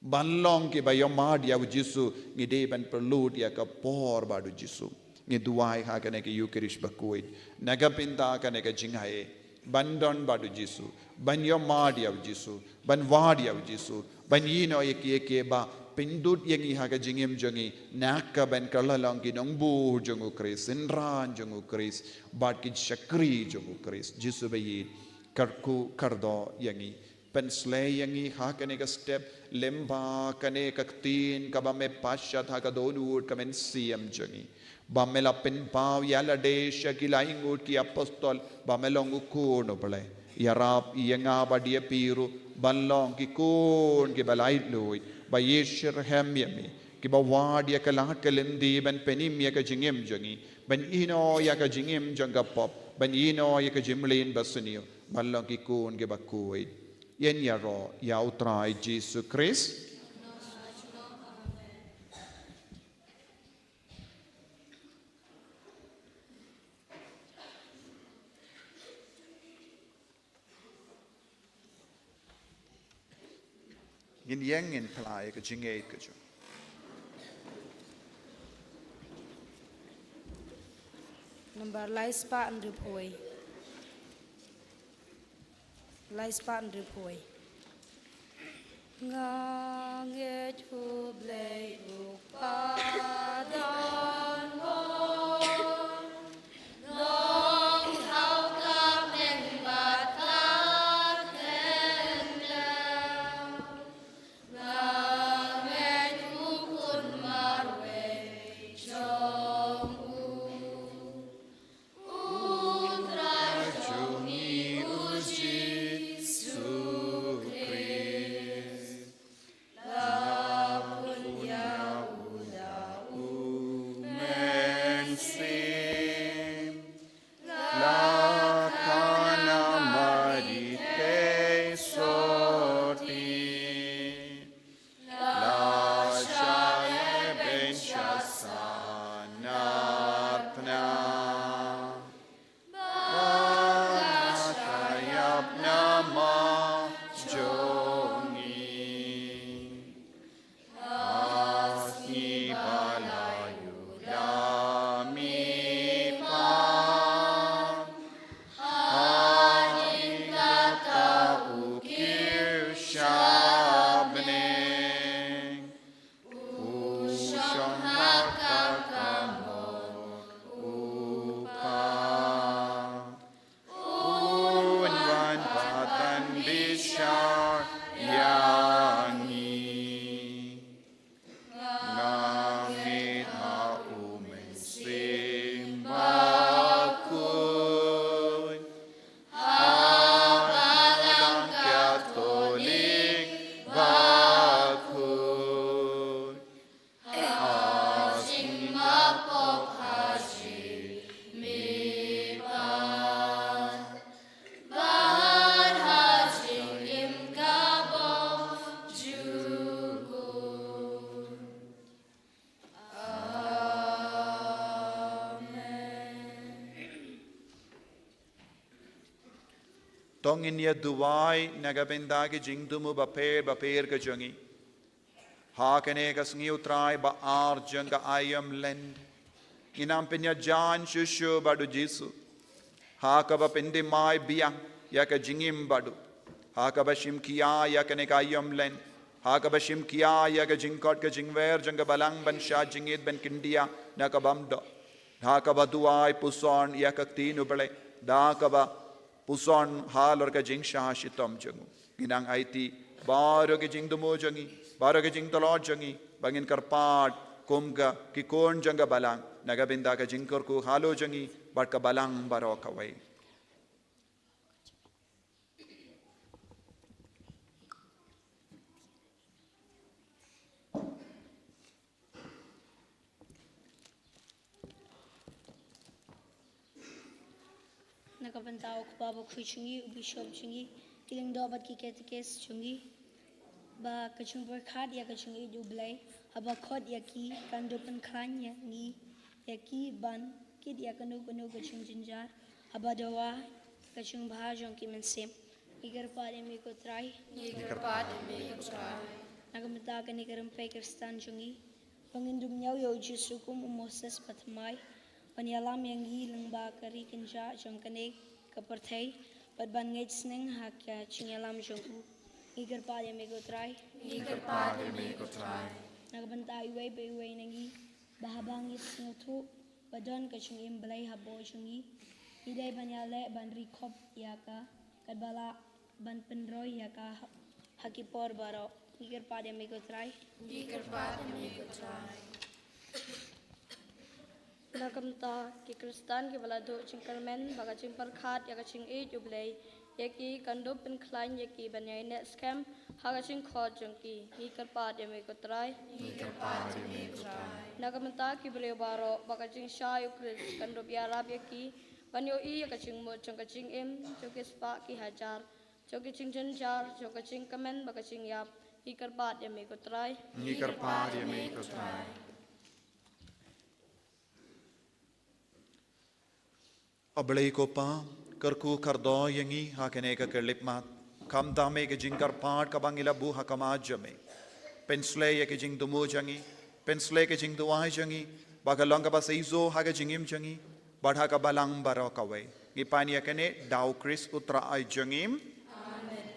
Ban long kiba ïohmad ïa u Jisu, ngi dei ban pynlut ïa ka por bad u Jisu. Ngi duwai ha kane ka Eucharist bakhuid. Na ka bynta kane ka jingaiei. Ban don bad u Jisu. Ban ïohmad ïa u Jisu. Ban wad ïa u Jisu. Ban ïehnoh ïa kiei kiei ba pyndut ïa ngi ha ka jingim jong ngi. Na ka ban kylla long ki nongbuh jong u Khrist. Synran jong u Khrist. Bad ki shakri jong u Khrist. Jisu ba ïeit. Kyrkhu kyrdoh ïa ngi. Pynsleh ïa ngi ha kane ka step, lyngba kane ka ktien kaba me pashat ha ka dohnud ka mynsiem jong ngi. Ba me la pynpaw ïa lade sha ki laingut ki apostol, ba me long u khun u Blei. Ïarap ïa nga bad ïa phi ruh, ban long ki khun kiba laitluid, ba ïashitrhem ïa me, kiba wad ïa ka lad ka lynti ban pynim ïa ka jingim jong ngi, ban ïehnoh ïa ka jingim jong ka pop, ban ïehnoh ïa ka jingmlien basniew, ban long ki khun kiba khuid. Ïa ngi ïaroh ïa u Trai Jisu Khrist. Ngin ïeng ngin phla ïa ka jingngeit ka jong. Nambar lai spah hynriewphew. Lai spah hynriewphew. Nga ngeit U Blei U Kpa don bor, don thaw ka bneng bad ka khyndew. Nga ngeit U Khun marwei jong U, U Trai jong ngi U Jisu Khrist. La pun ïa U da U Mynsiem. La kha na Mari thei sotti. La shah lehbeiñ sha san arphew phra. Ba la shah ïap na ma jong ngi. Ha sngi ba la ïoh da mihpat. Hadien kata U kiew sha bneng. U shong ha ka kam To ngin ïa duwai na ka bynta ki jingthmu bapher bapher ka jong ngi. Ha kane ka sngi, U Trai, ba ar jong ka Aïom Lent, ngin ym pynïajan shuh shuh bad U Jisu, ha kaba pyndem ai biang ïa ka jingim bad u, ha kaba shim khia ïa kane ka Aïom Lent, ha kaba shim khia ïa ka jingkhot ka jingwer jong ka Balang ban shah jingit ban kyndiah na ka bymdon, ha kaba duwai puson ïa ka Ktien U Blei, da kaba puson halor ka jingshah shitom jong u. Ngin nang aiti baroh ki jingthmu jong ngi, baroh ki jingtlot jong ngi, ba ngin kyrpad kum ka, ki khun jong ka Balang, na ka bynta ka jingkyrkhu halor jong ngi bad ka Balang baroh kawei. Na ka bynta u Kpa Bakhuid jong ngi, u Bishop jong ngi, ki lyngdoh bad ki katekis jong ngi, ba ka jingpyrkhat ïa ka jingïeit U Blei, haba khot ïa ki, kan dup pynkhlaiñ ïa ngi, ïa ki ban kit ïa kano kano ka jingjynjar, haba dawa ka jingbha jong ki mynsiem. Ngi kyrpad ïa me ko Trai. Ngi kyrpad ïa me ko Trai. Na ka bynta kane ka rympei Khristan jong ngi, ba ngin dum ñiew ïa u Jisu kum u Moses ba thymmai, ban ïalam ïa ngi lyngba ka ri kynjah jong kane ka pyrthei, bad ban ngeit sneng ha ka jingïalam jong u. Ngi kyrpad ïa me ko Trai. Ngi kyrpad ïa me ko Trai. Na ka bynta iwei pa iwei na ngi, ba haba ngi sngewthuh ba don ka jingim Blei hapoh jong ngi, ngi dei ban ïaleh ban ri khop ïa ka, katba lah ban pynroi ïa ka ha, ha ki por baroh. Ngi kyrpad ïa me ko Trai. Ngi kyrpad ïa me ko Trai. Na ka bynta ki Khristan kiba la duh jingkyrmen bad ka jingpyrkhat ïa ka jingïeit U Blei, ïa ki kan dup pynkhlaiñ ïa ki ban ïaineh skhem ha ka jingkhot jong ki. Ngi kyrpad ïa me ko Trai. Ngi kyrpad ïa me ko Trai. Na ka bynta ki briew baroh, ba ka jingshai U Khrist kan dup ïarap ïa ki ban ïohi ïa ka jingmut jong ka jingim jong ki spah ki hajar, jong ki jingjynjar, jong ka jingkmen bad ka jingïap. Ngi kyrpad ïa me ko Trai. Ngi kyrpad ïa me ko Trai. A Blei ko Pa, kyrkhu kyrdoh ïa ngi ha kane ka khyllipmat, khamtam ïa ka jingkyrpad kaba ngi la buh ha khmat jong me. Pynshlei ïa ka jingthmu jong ngi, pynshlei ka jingduwai jong ngi, ba ka long kaba seisoh ha ka jingim jong ngi bad ha ka Balang baroh kawei. Ngi pan ïa kane da U Khrist U Trai jong ngi. Amen.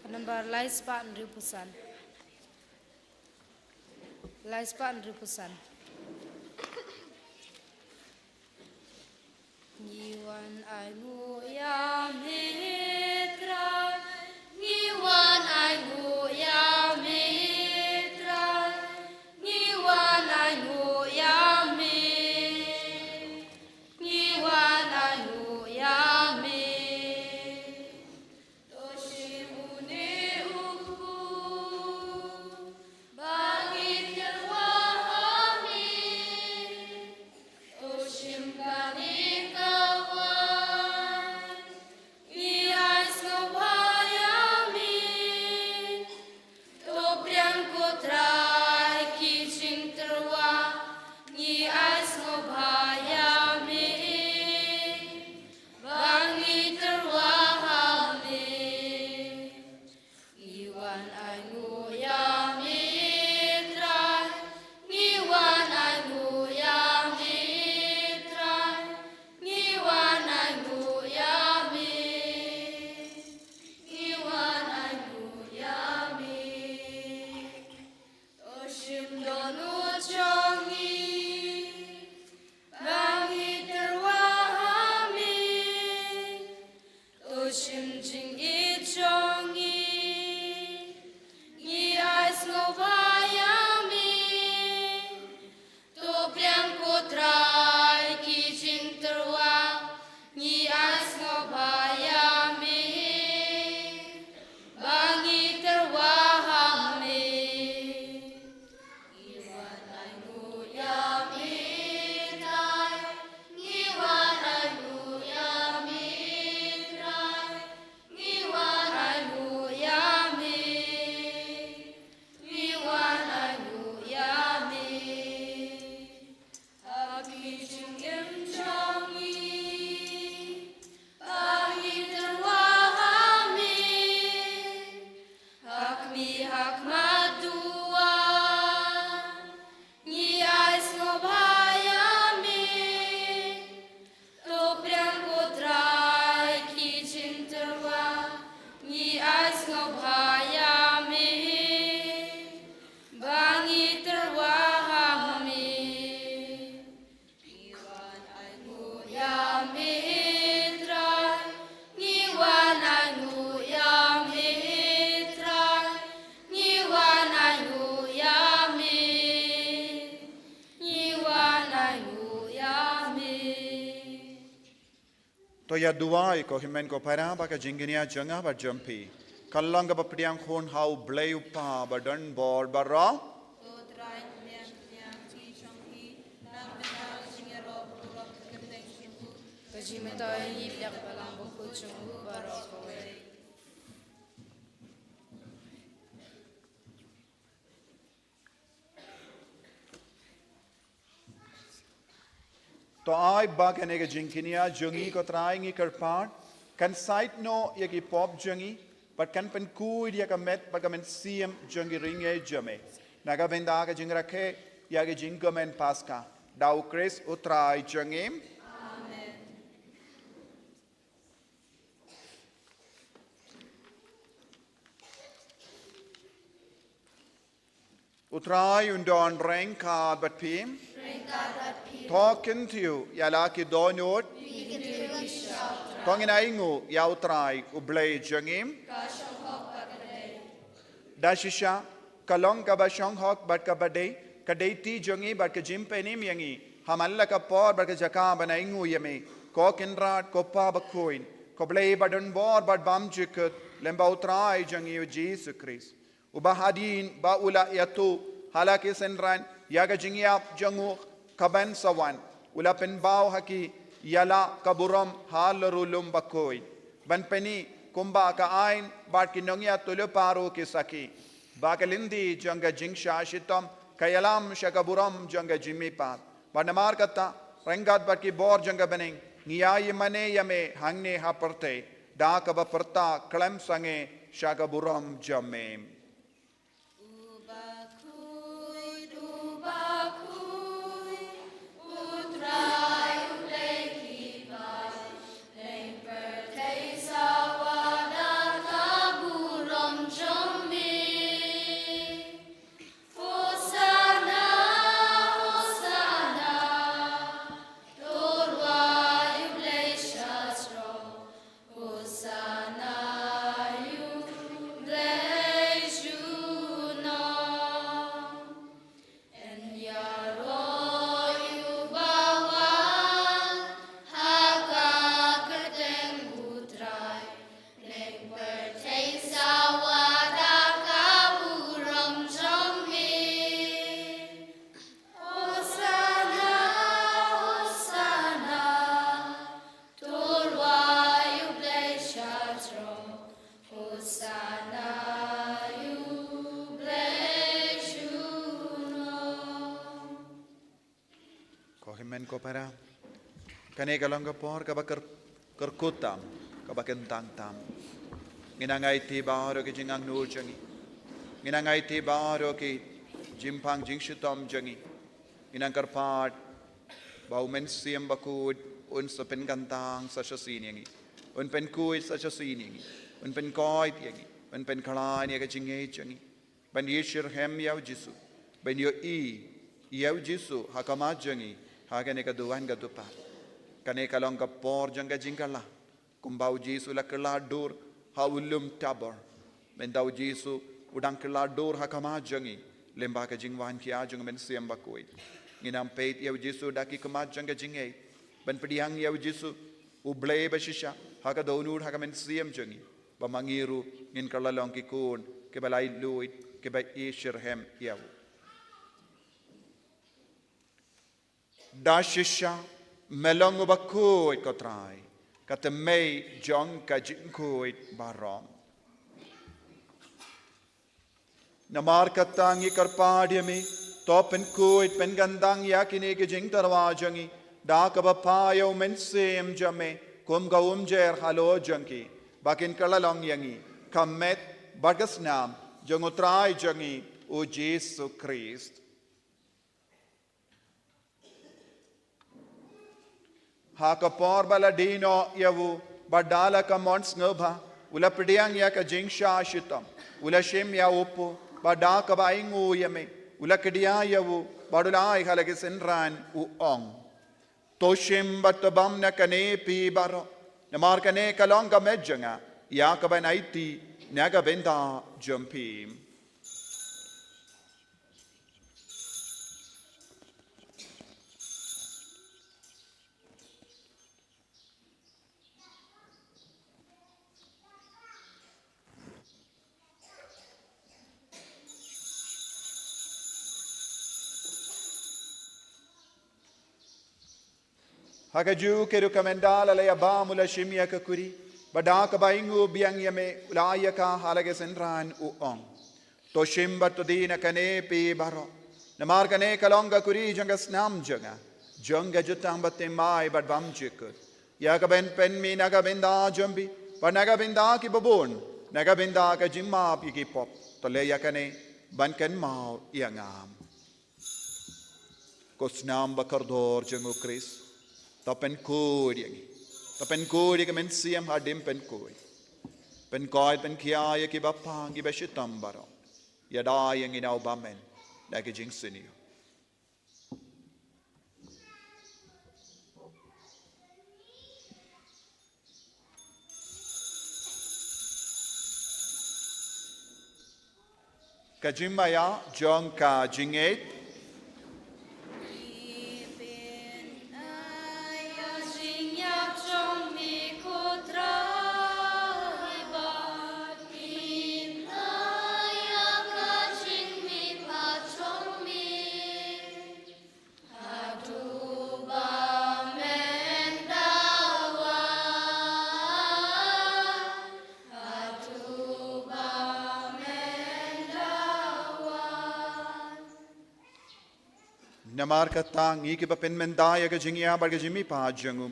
Ka number lai spah hynriewphew san. Lai spah hynriewphew san. Ngi wan ainguh ïa me Trai, ngi wan ainguh ïa me Trai, ngi wan ainguh ïa me, ngi wan ainguh ïa me. To shim une u kpu ba ngin ïarap ha me. To shim kane ka wain To ïa duwai ko hynmen ko para ba ka jingkñia jong nga bad jong phi kan long kaba pdiang khun ha U Blei U Kpa ba don bor baroh. Ka jingmyntoi ngi pdiang balang bakhuid jong u baroh kawei. To ai ba kane ka jingkñia jong ngi ko Trai ngi kyrpad kan sait noh ïa ki pop jong ngi bad kan pynkhuid ïa ka met bad ka mynsiem jong ki riewngeit jong me. Na ka bynta ka jingrakhe ïa ki jingkmen Paska da U Khrist U Trai jong ngi. U Trai un don ryngkat bad phi. To kyntiew ïa la ki dohnud. To ngin ainguh ïa U Trai U Blei jong ngi. Da shisha ka long kaba shong hok bad kaba dei, ka dei ti jong ngi bad ka jingpynim ïa ngi ha man la ka por bad ka jaka ban ainguh ïa me, ko Kynrad, ko Pa bakhuid, ko Blei ba don bor bad bymjukut, lem bad U Trai jong ngi U Jisu Khrist. Uba hadien ba u la ïathuh ha la ki synran ïa ka jingïap jong u kaban sa wan, u la pynbaw ha ki ïa la ka burom halor u lum bakhuid, ban pyni kumba ka aiñ bad ki nongïathuhlypa ruh ki sakhi ba ka lynti jong ka jingshah shitom ka ïalam sha ka burom jong ka jingmihpat. Bad namar kata, ryngkat bad ki bor jong ka bneng, ngi ïa ïamane ïa me hangne ha pyrthei da kaba pyrta khlem sangeh sha ka burom jong me. U bakhuid, u bakhuid, U Trai U Blei ki bai, leng pyrthei sawa da ka burom jong me. Hosanna, Hosanna, to rwai U Blei sha shnong. Hosanna ïa U Blei junom. Yn ïaroh ïa uba wan ha ka kyrteng U Trai. Leng pyrthei sawa da ka burom jong me. Hosanna, Hosanna, to rwai U Blei sha shnong. Hosanna ïa U Blei junom. Ko hynmen ko para, kane ka long ka por kaba kyr-, kyrkhu tam, kaba kyntang tam. Ngi nang aiti baroh ki jingangnud jong ngi. Ngi nang aiti baroh ki jingpang jingshitom jong ngi. Ngi nang kyrpad ba U Mynsiem Bakhuid un sa pynkyntang sa shisien ïa ngi. Un pynkhuid sa shisien ïa ngi. Un pynkoit ïa ngi. Un pynkhlaiñ ïa ka jingngeit jong ngi. Ban ïashitrhem ïa U Jisu. Ban ïohi ïa U Jisu ha khmat jong ngi ha kane ka duwan ka dkhot. Kane ka long ka por jong ka jingkylla. Kumba U Jisu u la kylla dur ha u lum Tabor, mynta U Jisu u dang kylla dur ha khmat jong ngi lyngba ka jingwan khia jong U Mynsiem Bakhuid. Ngi nang peit ïa U Jisu da ki khmat jong ka jingngeit, ban pdiang ïa U Jisu U Blei ba shisha ha ka dohnud ha ka mynsiem jong ngi, ba ma ngi ruh ngin kylla long ki khun kiba laitluid, kiba ïashitrhem ïa U. Da shisha me long uba khuid ko Trai, ka thymmei jong ka jingkhuid baroh. Namar kata ngi kyrpad ïa me, to pynkhuid pynkyntang ïa kine ki jingtyrwa jong ngi da kaba phah ïa U Mynsiem jong me kum ka umjer halor jong ki, ba kin kylla long ïa ngi ka met bad ka snam jong U Trai jong ngi U Jisu Khrist. Ha ka por ba la die noh ïa u, bad da la ka mon sngewbha, u la pdiang ïa ka jingshah shitom, u la shim ïa u kpu, bad da kaba ainguh ïa me, u la kdiah ïa u, bad u la ai ha la ki synran u ong: To shim bad to bam na kane phi baroh, namar kane ka long ka met jong nga ïa kaban aiti na ka bynta jong phi. Ha kajuh ka rukom mynta la leit ïa bam u la shim ïa ka kuri, bad da kaba ainguh biang ïa me u la ai ïa ka ha la ka synran, u ong: To shim bad to die na kane phi baroh, namar kane ka long ka kuri jong ka snam jong nga, jong ka jutang baptismai bad bymjukut, ïa kaban pynmih na ka bynta jong phi bad na ka bynta ki babun, na ka bynta ka jingmap ïa ki pop. To leh ïa kane ban kynmaw ïa nga. Ko snam ba kordor jong u Khrist, to pynkhuid ïa ngi. To pynkhuid ïa ka mynsiem hadien pynkhuid. Pynkhuid pynkhia ïa ki bapang ki bashitom baroh. Ïada ïa ngi na u bymman da ka jingsniew. Ka jingmaïa jong ka jingngeit. Namar kata ngi kiba pynmynta ïa ka jingïap bad ka jingmihpat jong u,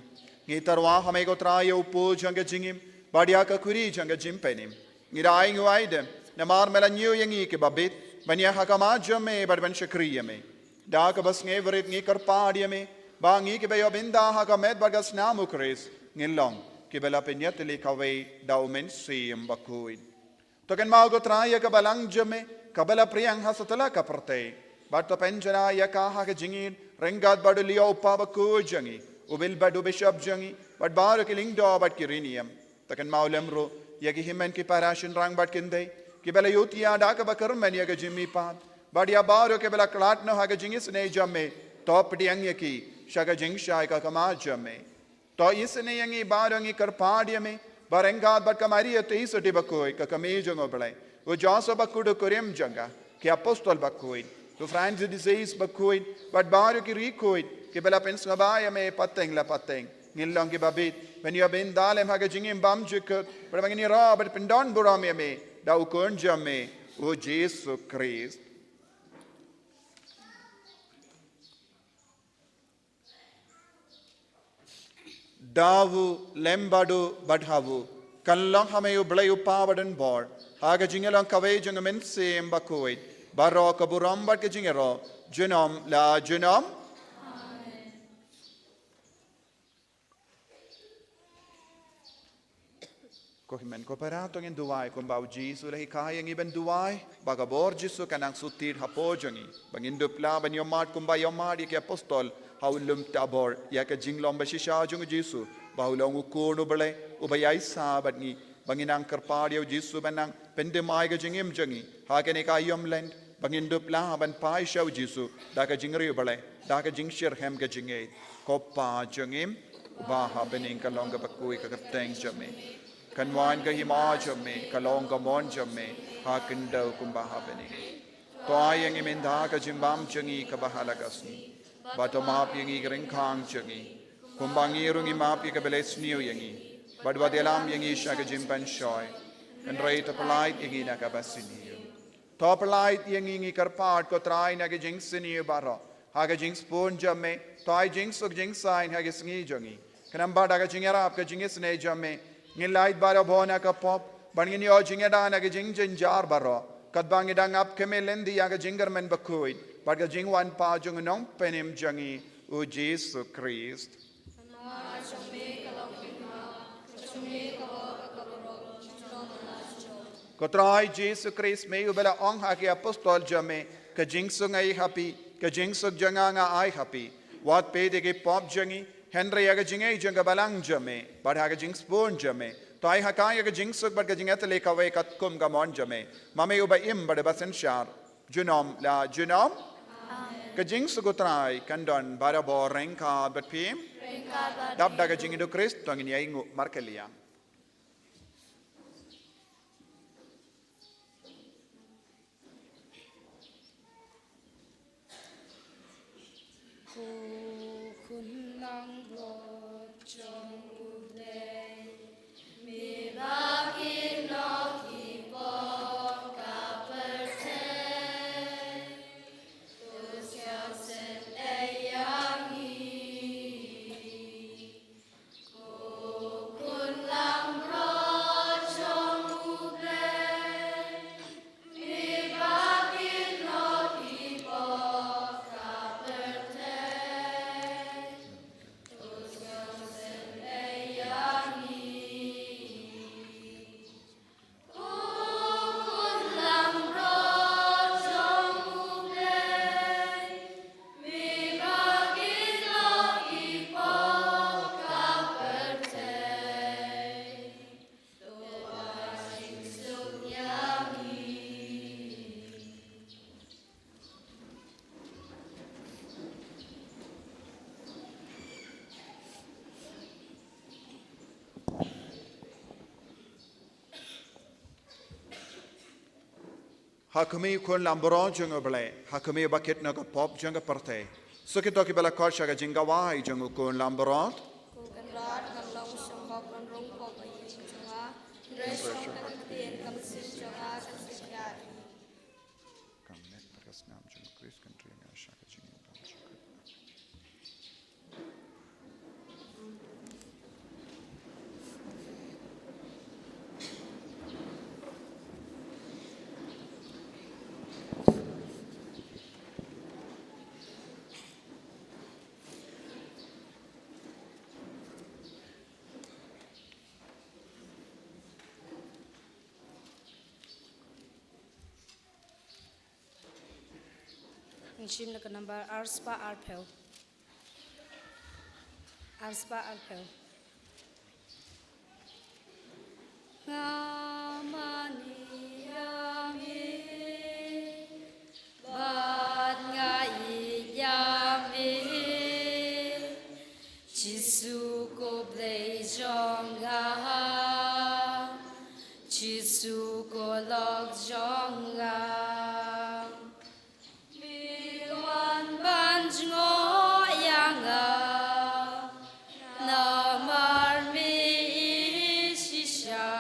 ngi tyrwa ha me ko Trai ïa u pud jong ka jingim bad ïa ka kuri jong ka jingpynim. Ngi da ainguh aidem namar me la ñiew ïa ngi kiba bit ban ïaid ha khmat jong me bad ban shakri ïa me. Da kaba sngewrit ngi kyrpad ïa me ba ngi kiba ïoh bynta ha ka met bad ka snam u Khrist ngin long kiba la pynïatylli kawei da u Mynsiem Bakhuid. To kynmaw ko Trai ïa ka balang jong me kaba la pdiang ha satlak ka pyrthei, bad to pynjynjar ïa ka ha ka jingïeit ryngkat bad u Leo u Kpa Bakhuid jong ngi, u Bill bad u Bishop jong ngi, bad baroh ki lyngdoh bad ki riewniam. To kynmaw lem ruh ïa ki hynmen ki para shynrang bad kynthei kiba la ïohi da kaba kyrmen ïa ka jingmihpat, bad ïa baroh kiba la khlad noh ha ka jingisynei jong me. To pdiang ïa ki sha ka jingshai ka khmat jong me. To isynei ïa ngi baroh, ngi kyrpad ïa me ba ryngkat bad ka Maria Theisotti Bakhuid ka kmie jong u Blei, u Joseph Bakhuid u kurim jong ka, ki apostol bakhuid, u Francis de Sales Bakhuid bad baroh ki riewkhuid kiba la pynsngewbha ïa me pateng la pateng, ngin long kiba bit ban ïoh bynta lem ha ka jingim bymjukut, bad ba ngin ïaroh bad pyndonburom ïa me da u Khun jong me u Jisu Khrist. Da u, lem bad u bad ha u, kan long ha me u Blei u Kpa badonbor, ha ka jingïalong kawei jong u Mynsiem Bakhuid, baroh ka burom bad ka jingïaroh junom la junom. Ko hynmen ko para, to ngin duwai kumba u Jisu u la hikai ïa ngi ban duwai, ba ka bor Jisu kan nang shu tied hapoh jong ngi, ba ngin dup lah ban ïohmad kumba ïohmad ïa ki apostol ha u lum Tabor ïa ka jinglong bashisha jong u Jisu ba u long u Khun u Blei uba ïaishah bad ngi, ba ngin nang kyrpad ïa u Jisu ban nang pyndem ïa ka jingim jong ngi ha kane ka aïom Lent, ba ngin dup lah ban phai sha u Jisu da ka jingriewblei, da ka jingshitrhem ka jingngeit. Ko Kpa jong ngi uba ha bneng, kan long kaba khuid ka kyrteng jong me, kan wan ka hima jong me, kan long ka mon jong me ha khyndew kumba ha bneng. To ai ïa ngi mynta ka jingbam jong ngi kaba ha la ka sngi, bad to map ïa ngi ki ryngkang jong ngi, kumba ngi ruh ngi map ïa kiba la sniew ïa ngi, bad wat ïalam ïa ngi sha ka jingpynshoi, hynrei to pyllait ïa ngi na kaba sniew. To pyllait ïa ngi, ngi kyrpad ko Trai, na ki jingsniew baroh, ha ka jingsbun jong me to ai jingsuk jingsaiñ ha ki sngi jong ngi, khnang ba da ka jingïarap ka jingisynei jong me ngin lait barabor na ka pop, bad ngin ïoh jingïada na ki jingjynjar baroh, katba ngi dang ap khmih lynti ïa ka jingkyrmen bakhuid bad ka jingwan pat jong u Nongpynim jong ngi u Jisu Khrist. Ko Trai Jisu Khrist, me uba la ong ha ki apostol jong me, ka jingsuk nga ai ha phi, ka jingsuk jong nga nga ai ha phi, wat peit ïa ki pop jong ngi, hynrei ïa ka jingngeit jong ka balang jong me bad ha ka jingsbun jong me to ai ha ka ïa ka jingsuk bad ka jingïatylli kawei katkum ka mon jong me, ma me uba im bad uba synshar junom la junom. Amen. Ka jingsuk u Trai kan don barabor ryngkat bad phi. Ryngkat bad phi. Dap da ka jingïeit u Khrist to ngin ïainguh markylliang. Langbrot jong U Blei, me ba ki nongkynnoh ki pop ka pyrthei, to sngewsih ïa ngi. Ko Khun Langbrot jong U Blei, me ba ki nongkynnoh ki pop ka pyrthei, to sngewsih ïa ngi. Ha khmih U Khun Langbrot jong U Blei, ha khmih ba kit na ka pop jong ka pyrthei. Sa kito kiba la khot sha ka jingkawei jong U Khun Langbrot. Ko Kynrad, ngan long symbai ban rung pop ha ïing jong nga. Hynrei shong tang ka ktien, ka mynsiem jong nga kan sa thiah. Ka met bad ka snam jong U Khrist kan trei ïa nga sha ka jingim. Ngi shim na ka nambar arspah arphew. Arspah arphew. Nga mane ïa me, bad nga ïeit ïa me, Jisu ko Blei jong nga, Jisu ko lok jong nga. Me wan ban jngoh ïa nga, namar me ïeit shisha.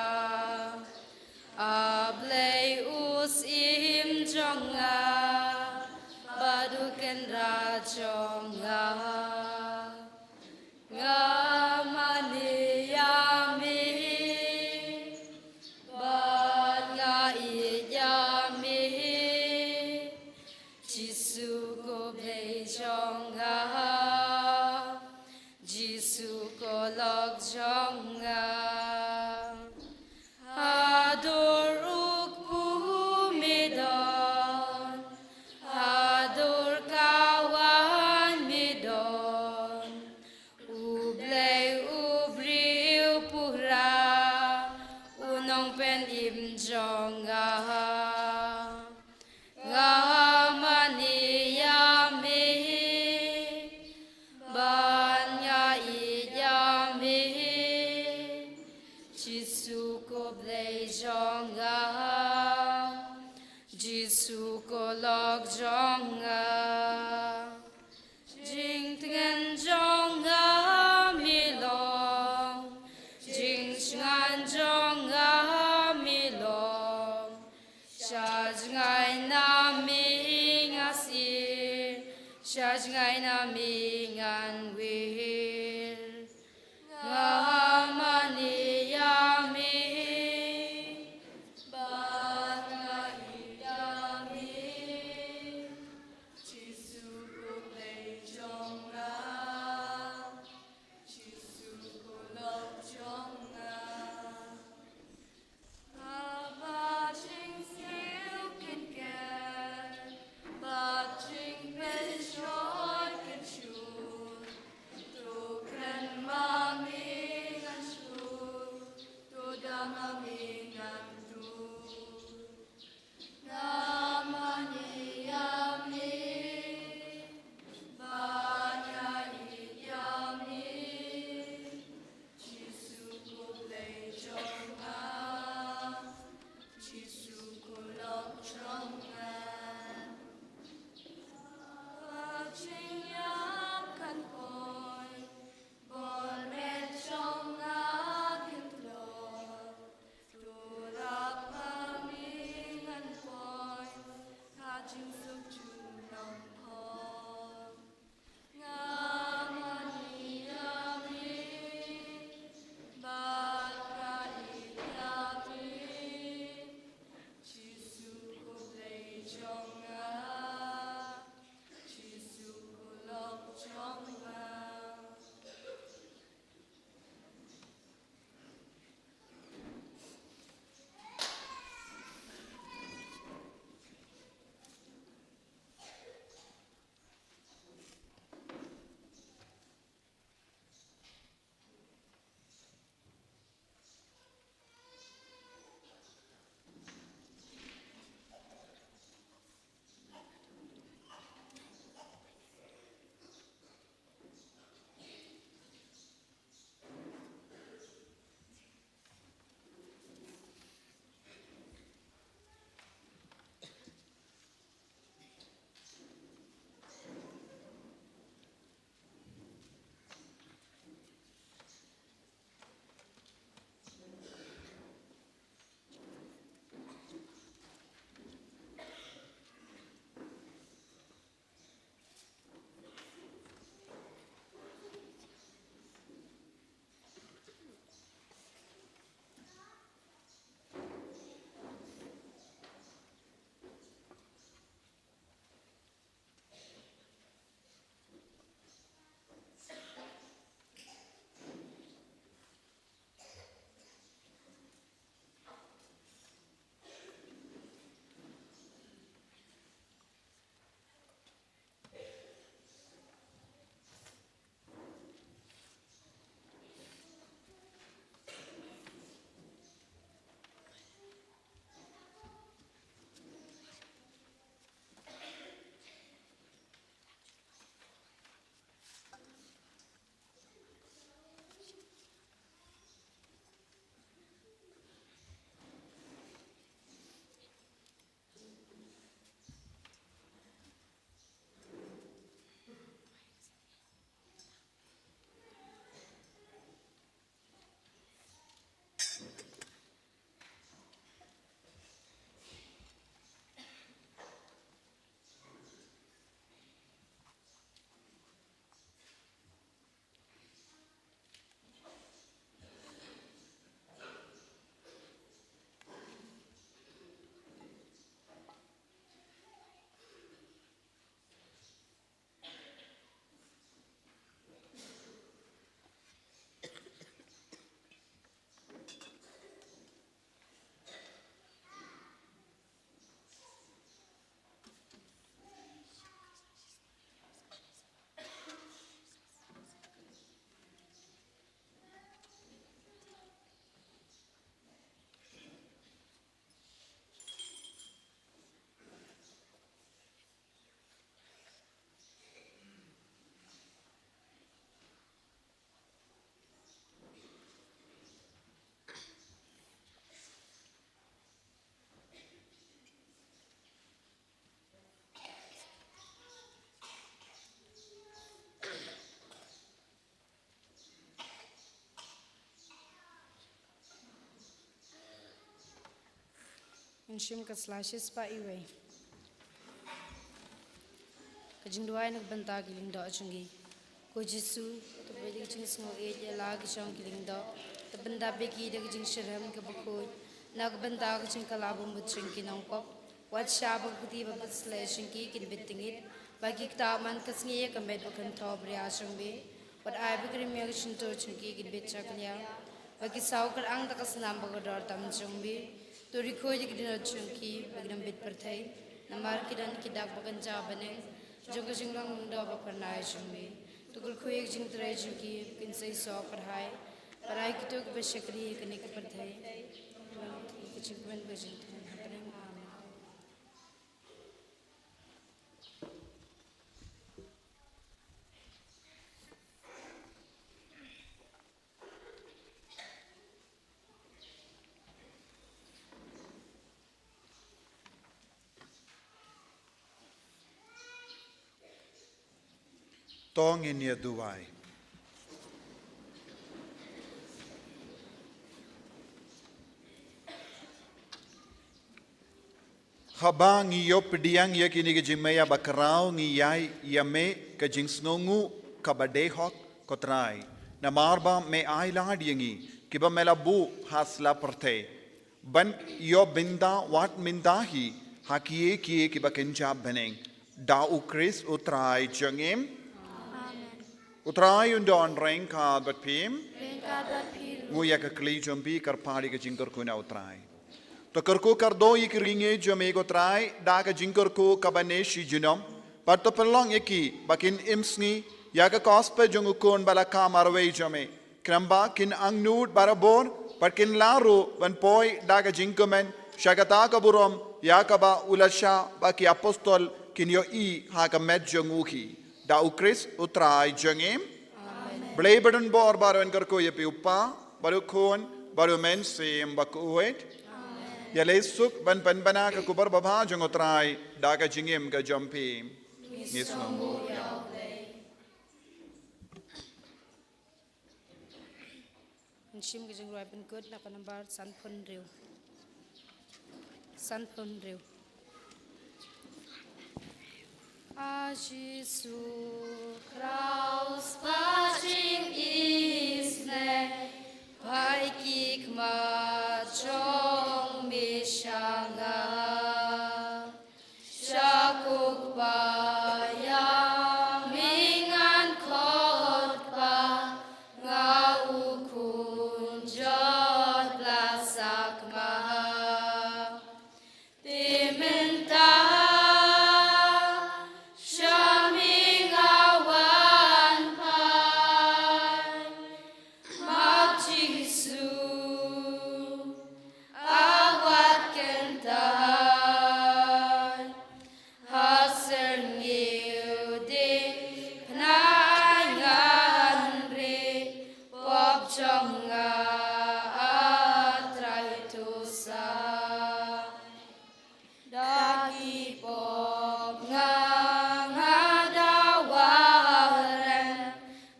A Blei u Syiem jong nga, bad U Kynrad jong nga. Nga mane ïa me, bad nga ïeit ïa me, Jisu ko Blei jong nga, Jisu ko lok jong nga. Haduh u kpu me don, haduh ka wan me don. U Blei u briew pura, u nongpynim jong nga. Nga mane ïa me, bad nga ïeit ïa me, Shim ka slashes pa iwei. Ka jingduwai na ka bynta ki lyngdoh jong ngi. Ko Jisu, to peit ïa ka jingsngewieit ïa la ki jong ki lyngdoh. To pyndap ïa ki da ka jingshitrhem kaba khuid na ka bynta ka jingkylla bymut jong ki nongpop. Wat shah ba ka kti ba pynshlei jong ki kin bit tyngit, ba ki ktah man ka sngi ïa ka met ba kynthoh bria jong me. Wat ai ba ki rmiang ka shyntur jong ki kin bit shaklia, ba ki saw kyrang da ka snam ba kordor tam jong me. To rikhuid ïa ki dohnud jong ki ba kin ym bit pyrthei, namar ki don ki dak ba kynja bneng jong ka jinglong lyngdoh ba phyrnai jong me. To kyrkhu ïa ka jingtrei jong ki ba kin seisoh kyrhai, bad ai kito kiba shakri ha kane ka pyrthei ïa ka jingkmen bad jingkmen hapdeng. Amen. To ngin ïa duwai. Haba ngi ïoh pdiang ïa kine ki jingmih bakhraw, ngi ïai ïa mih ka jingsngewnguh kaba dei hok, ko Trai, namar ba me ai lad ïa ngi kiba me la buh ha sla pyrthei ban ïoh bynta wat mynta hi ha kiei kiei kiba kynja bneng. Da U Khrist U Trai jong ngi. Amen. U Trai un don ryngkat bad phi. Ryngkat bad phi ruh. Ngin ïa kylli jingpyrkhat ïa ka jingkyrkhu na U Trai. To kyrkhu kyrdoh ïa ki riew jong me, ko Trai, da ka jingkyrkhu kaba ne shi junom. Bad to pynlong ïa ki ba kin im sngi ïa ka kos pat jong U Khun ba la kham marwei jong me, khnang ba kin angnud barabor, bad kin lah ruh ban poi da ka jingkmen sha kata ka burom ïa kaba u la shah ba ki apostol kin ïohi ha ka met jong u hi. Da U Khrist U Trai jong ngi. Amen. Blei ba don bor baroh un kyrkhu ïa phi U Kpa, bad U Khun, bad U Mynsiem Bakhuid. Amen. Ïaleh suk ban pynbna ka khubor babha jong U Trai da ka jingim ka jong phi. Ngi sngewnguh ïa U Blei. Ngi shim ka jingrwai pynkut na ka nambar sanphew hynriew. Sanphew hynriew. A Jisu Khrist, ba jingisynei, phai ki khmat jong me sha nga. Sha ko Kpa ïa me ngan khot, Kpa, nga u khun jot la sakma. Te mynta sha me nga wan phai. Ma Jisu, a wat kyntait, ha syrngiew dei pynai ngan ri, pop jong nga, a Trai, to sa. Da ki pop nga, nga dawa rem,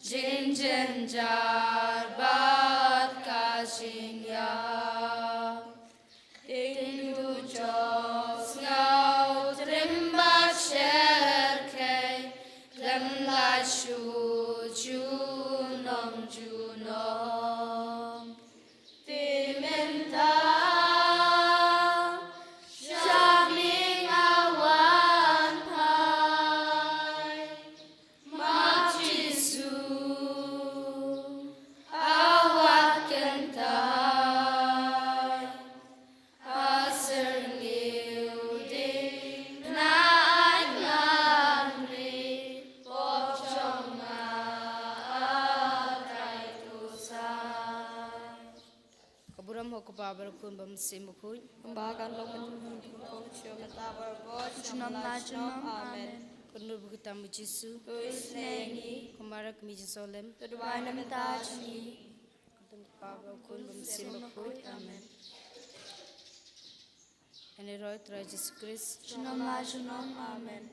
jingjynjar bad ka jingïap. Te duh jong sngew triem bad shyrkhei, khlem lait shuh junom junom. Te mynta sha me nga wan phai, ma Jisu, a wat kyntait, ha syrngiew dei pynai ngan ri, pop jong nga, a Trai, to sa. Ka burom ha u Kpa bad u Khun bad u Mynsiem Bakhuid. Kumba ka long mynta, mynta bad barabor, junom la junom. Amen. Kynduh bad kyrteng u Jisu. To isynei ïa ngi. Ko Maria ka kmie jong u Salem. To duwai na ka bynta jong ngi. Kyrteng u Kpa bad u Khun bad u Mynsiem Bakhuid. Amen. Ïaroh ïa u Trai Jisu Khrist. Junom la junom. Amen.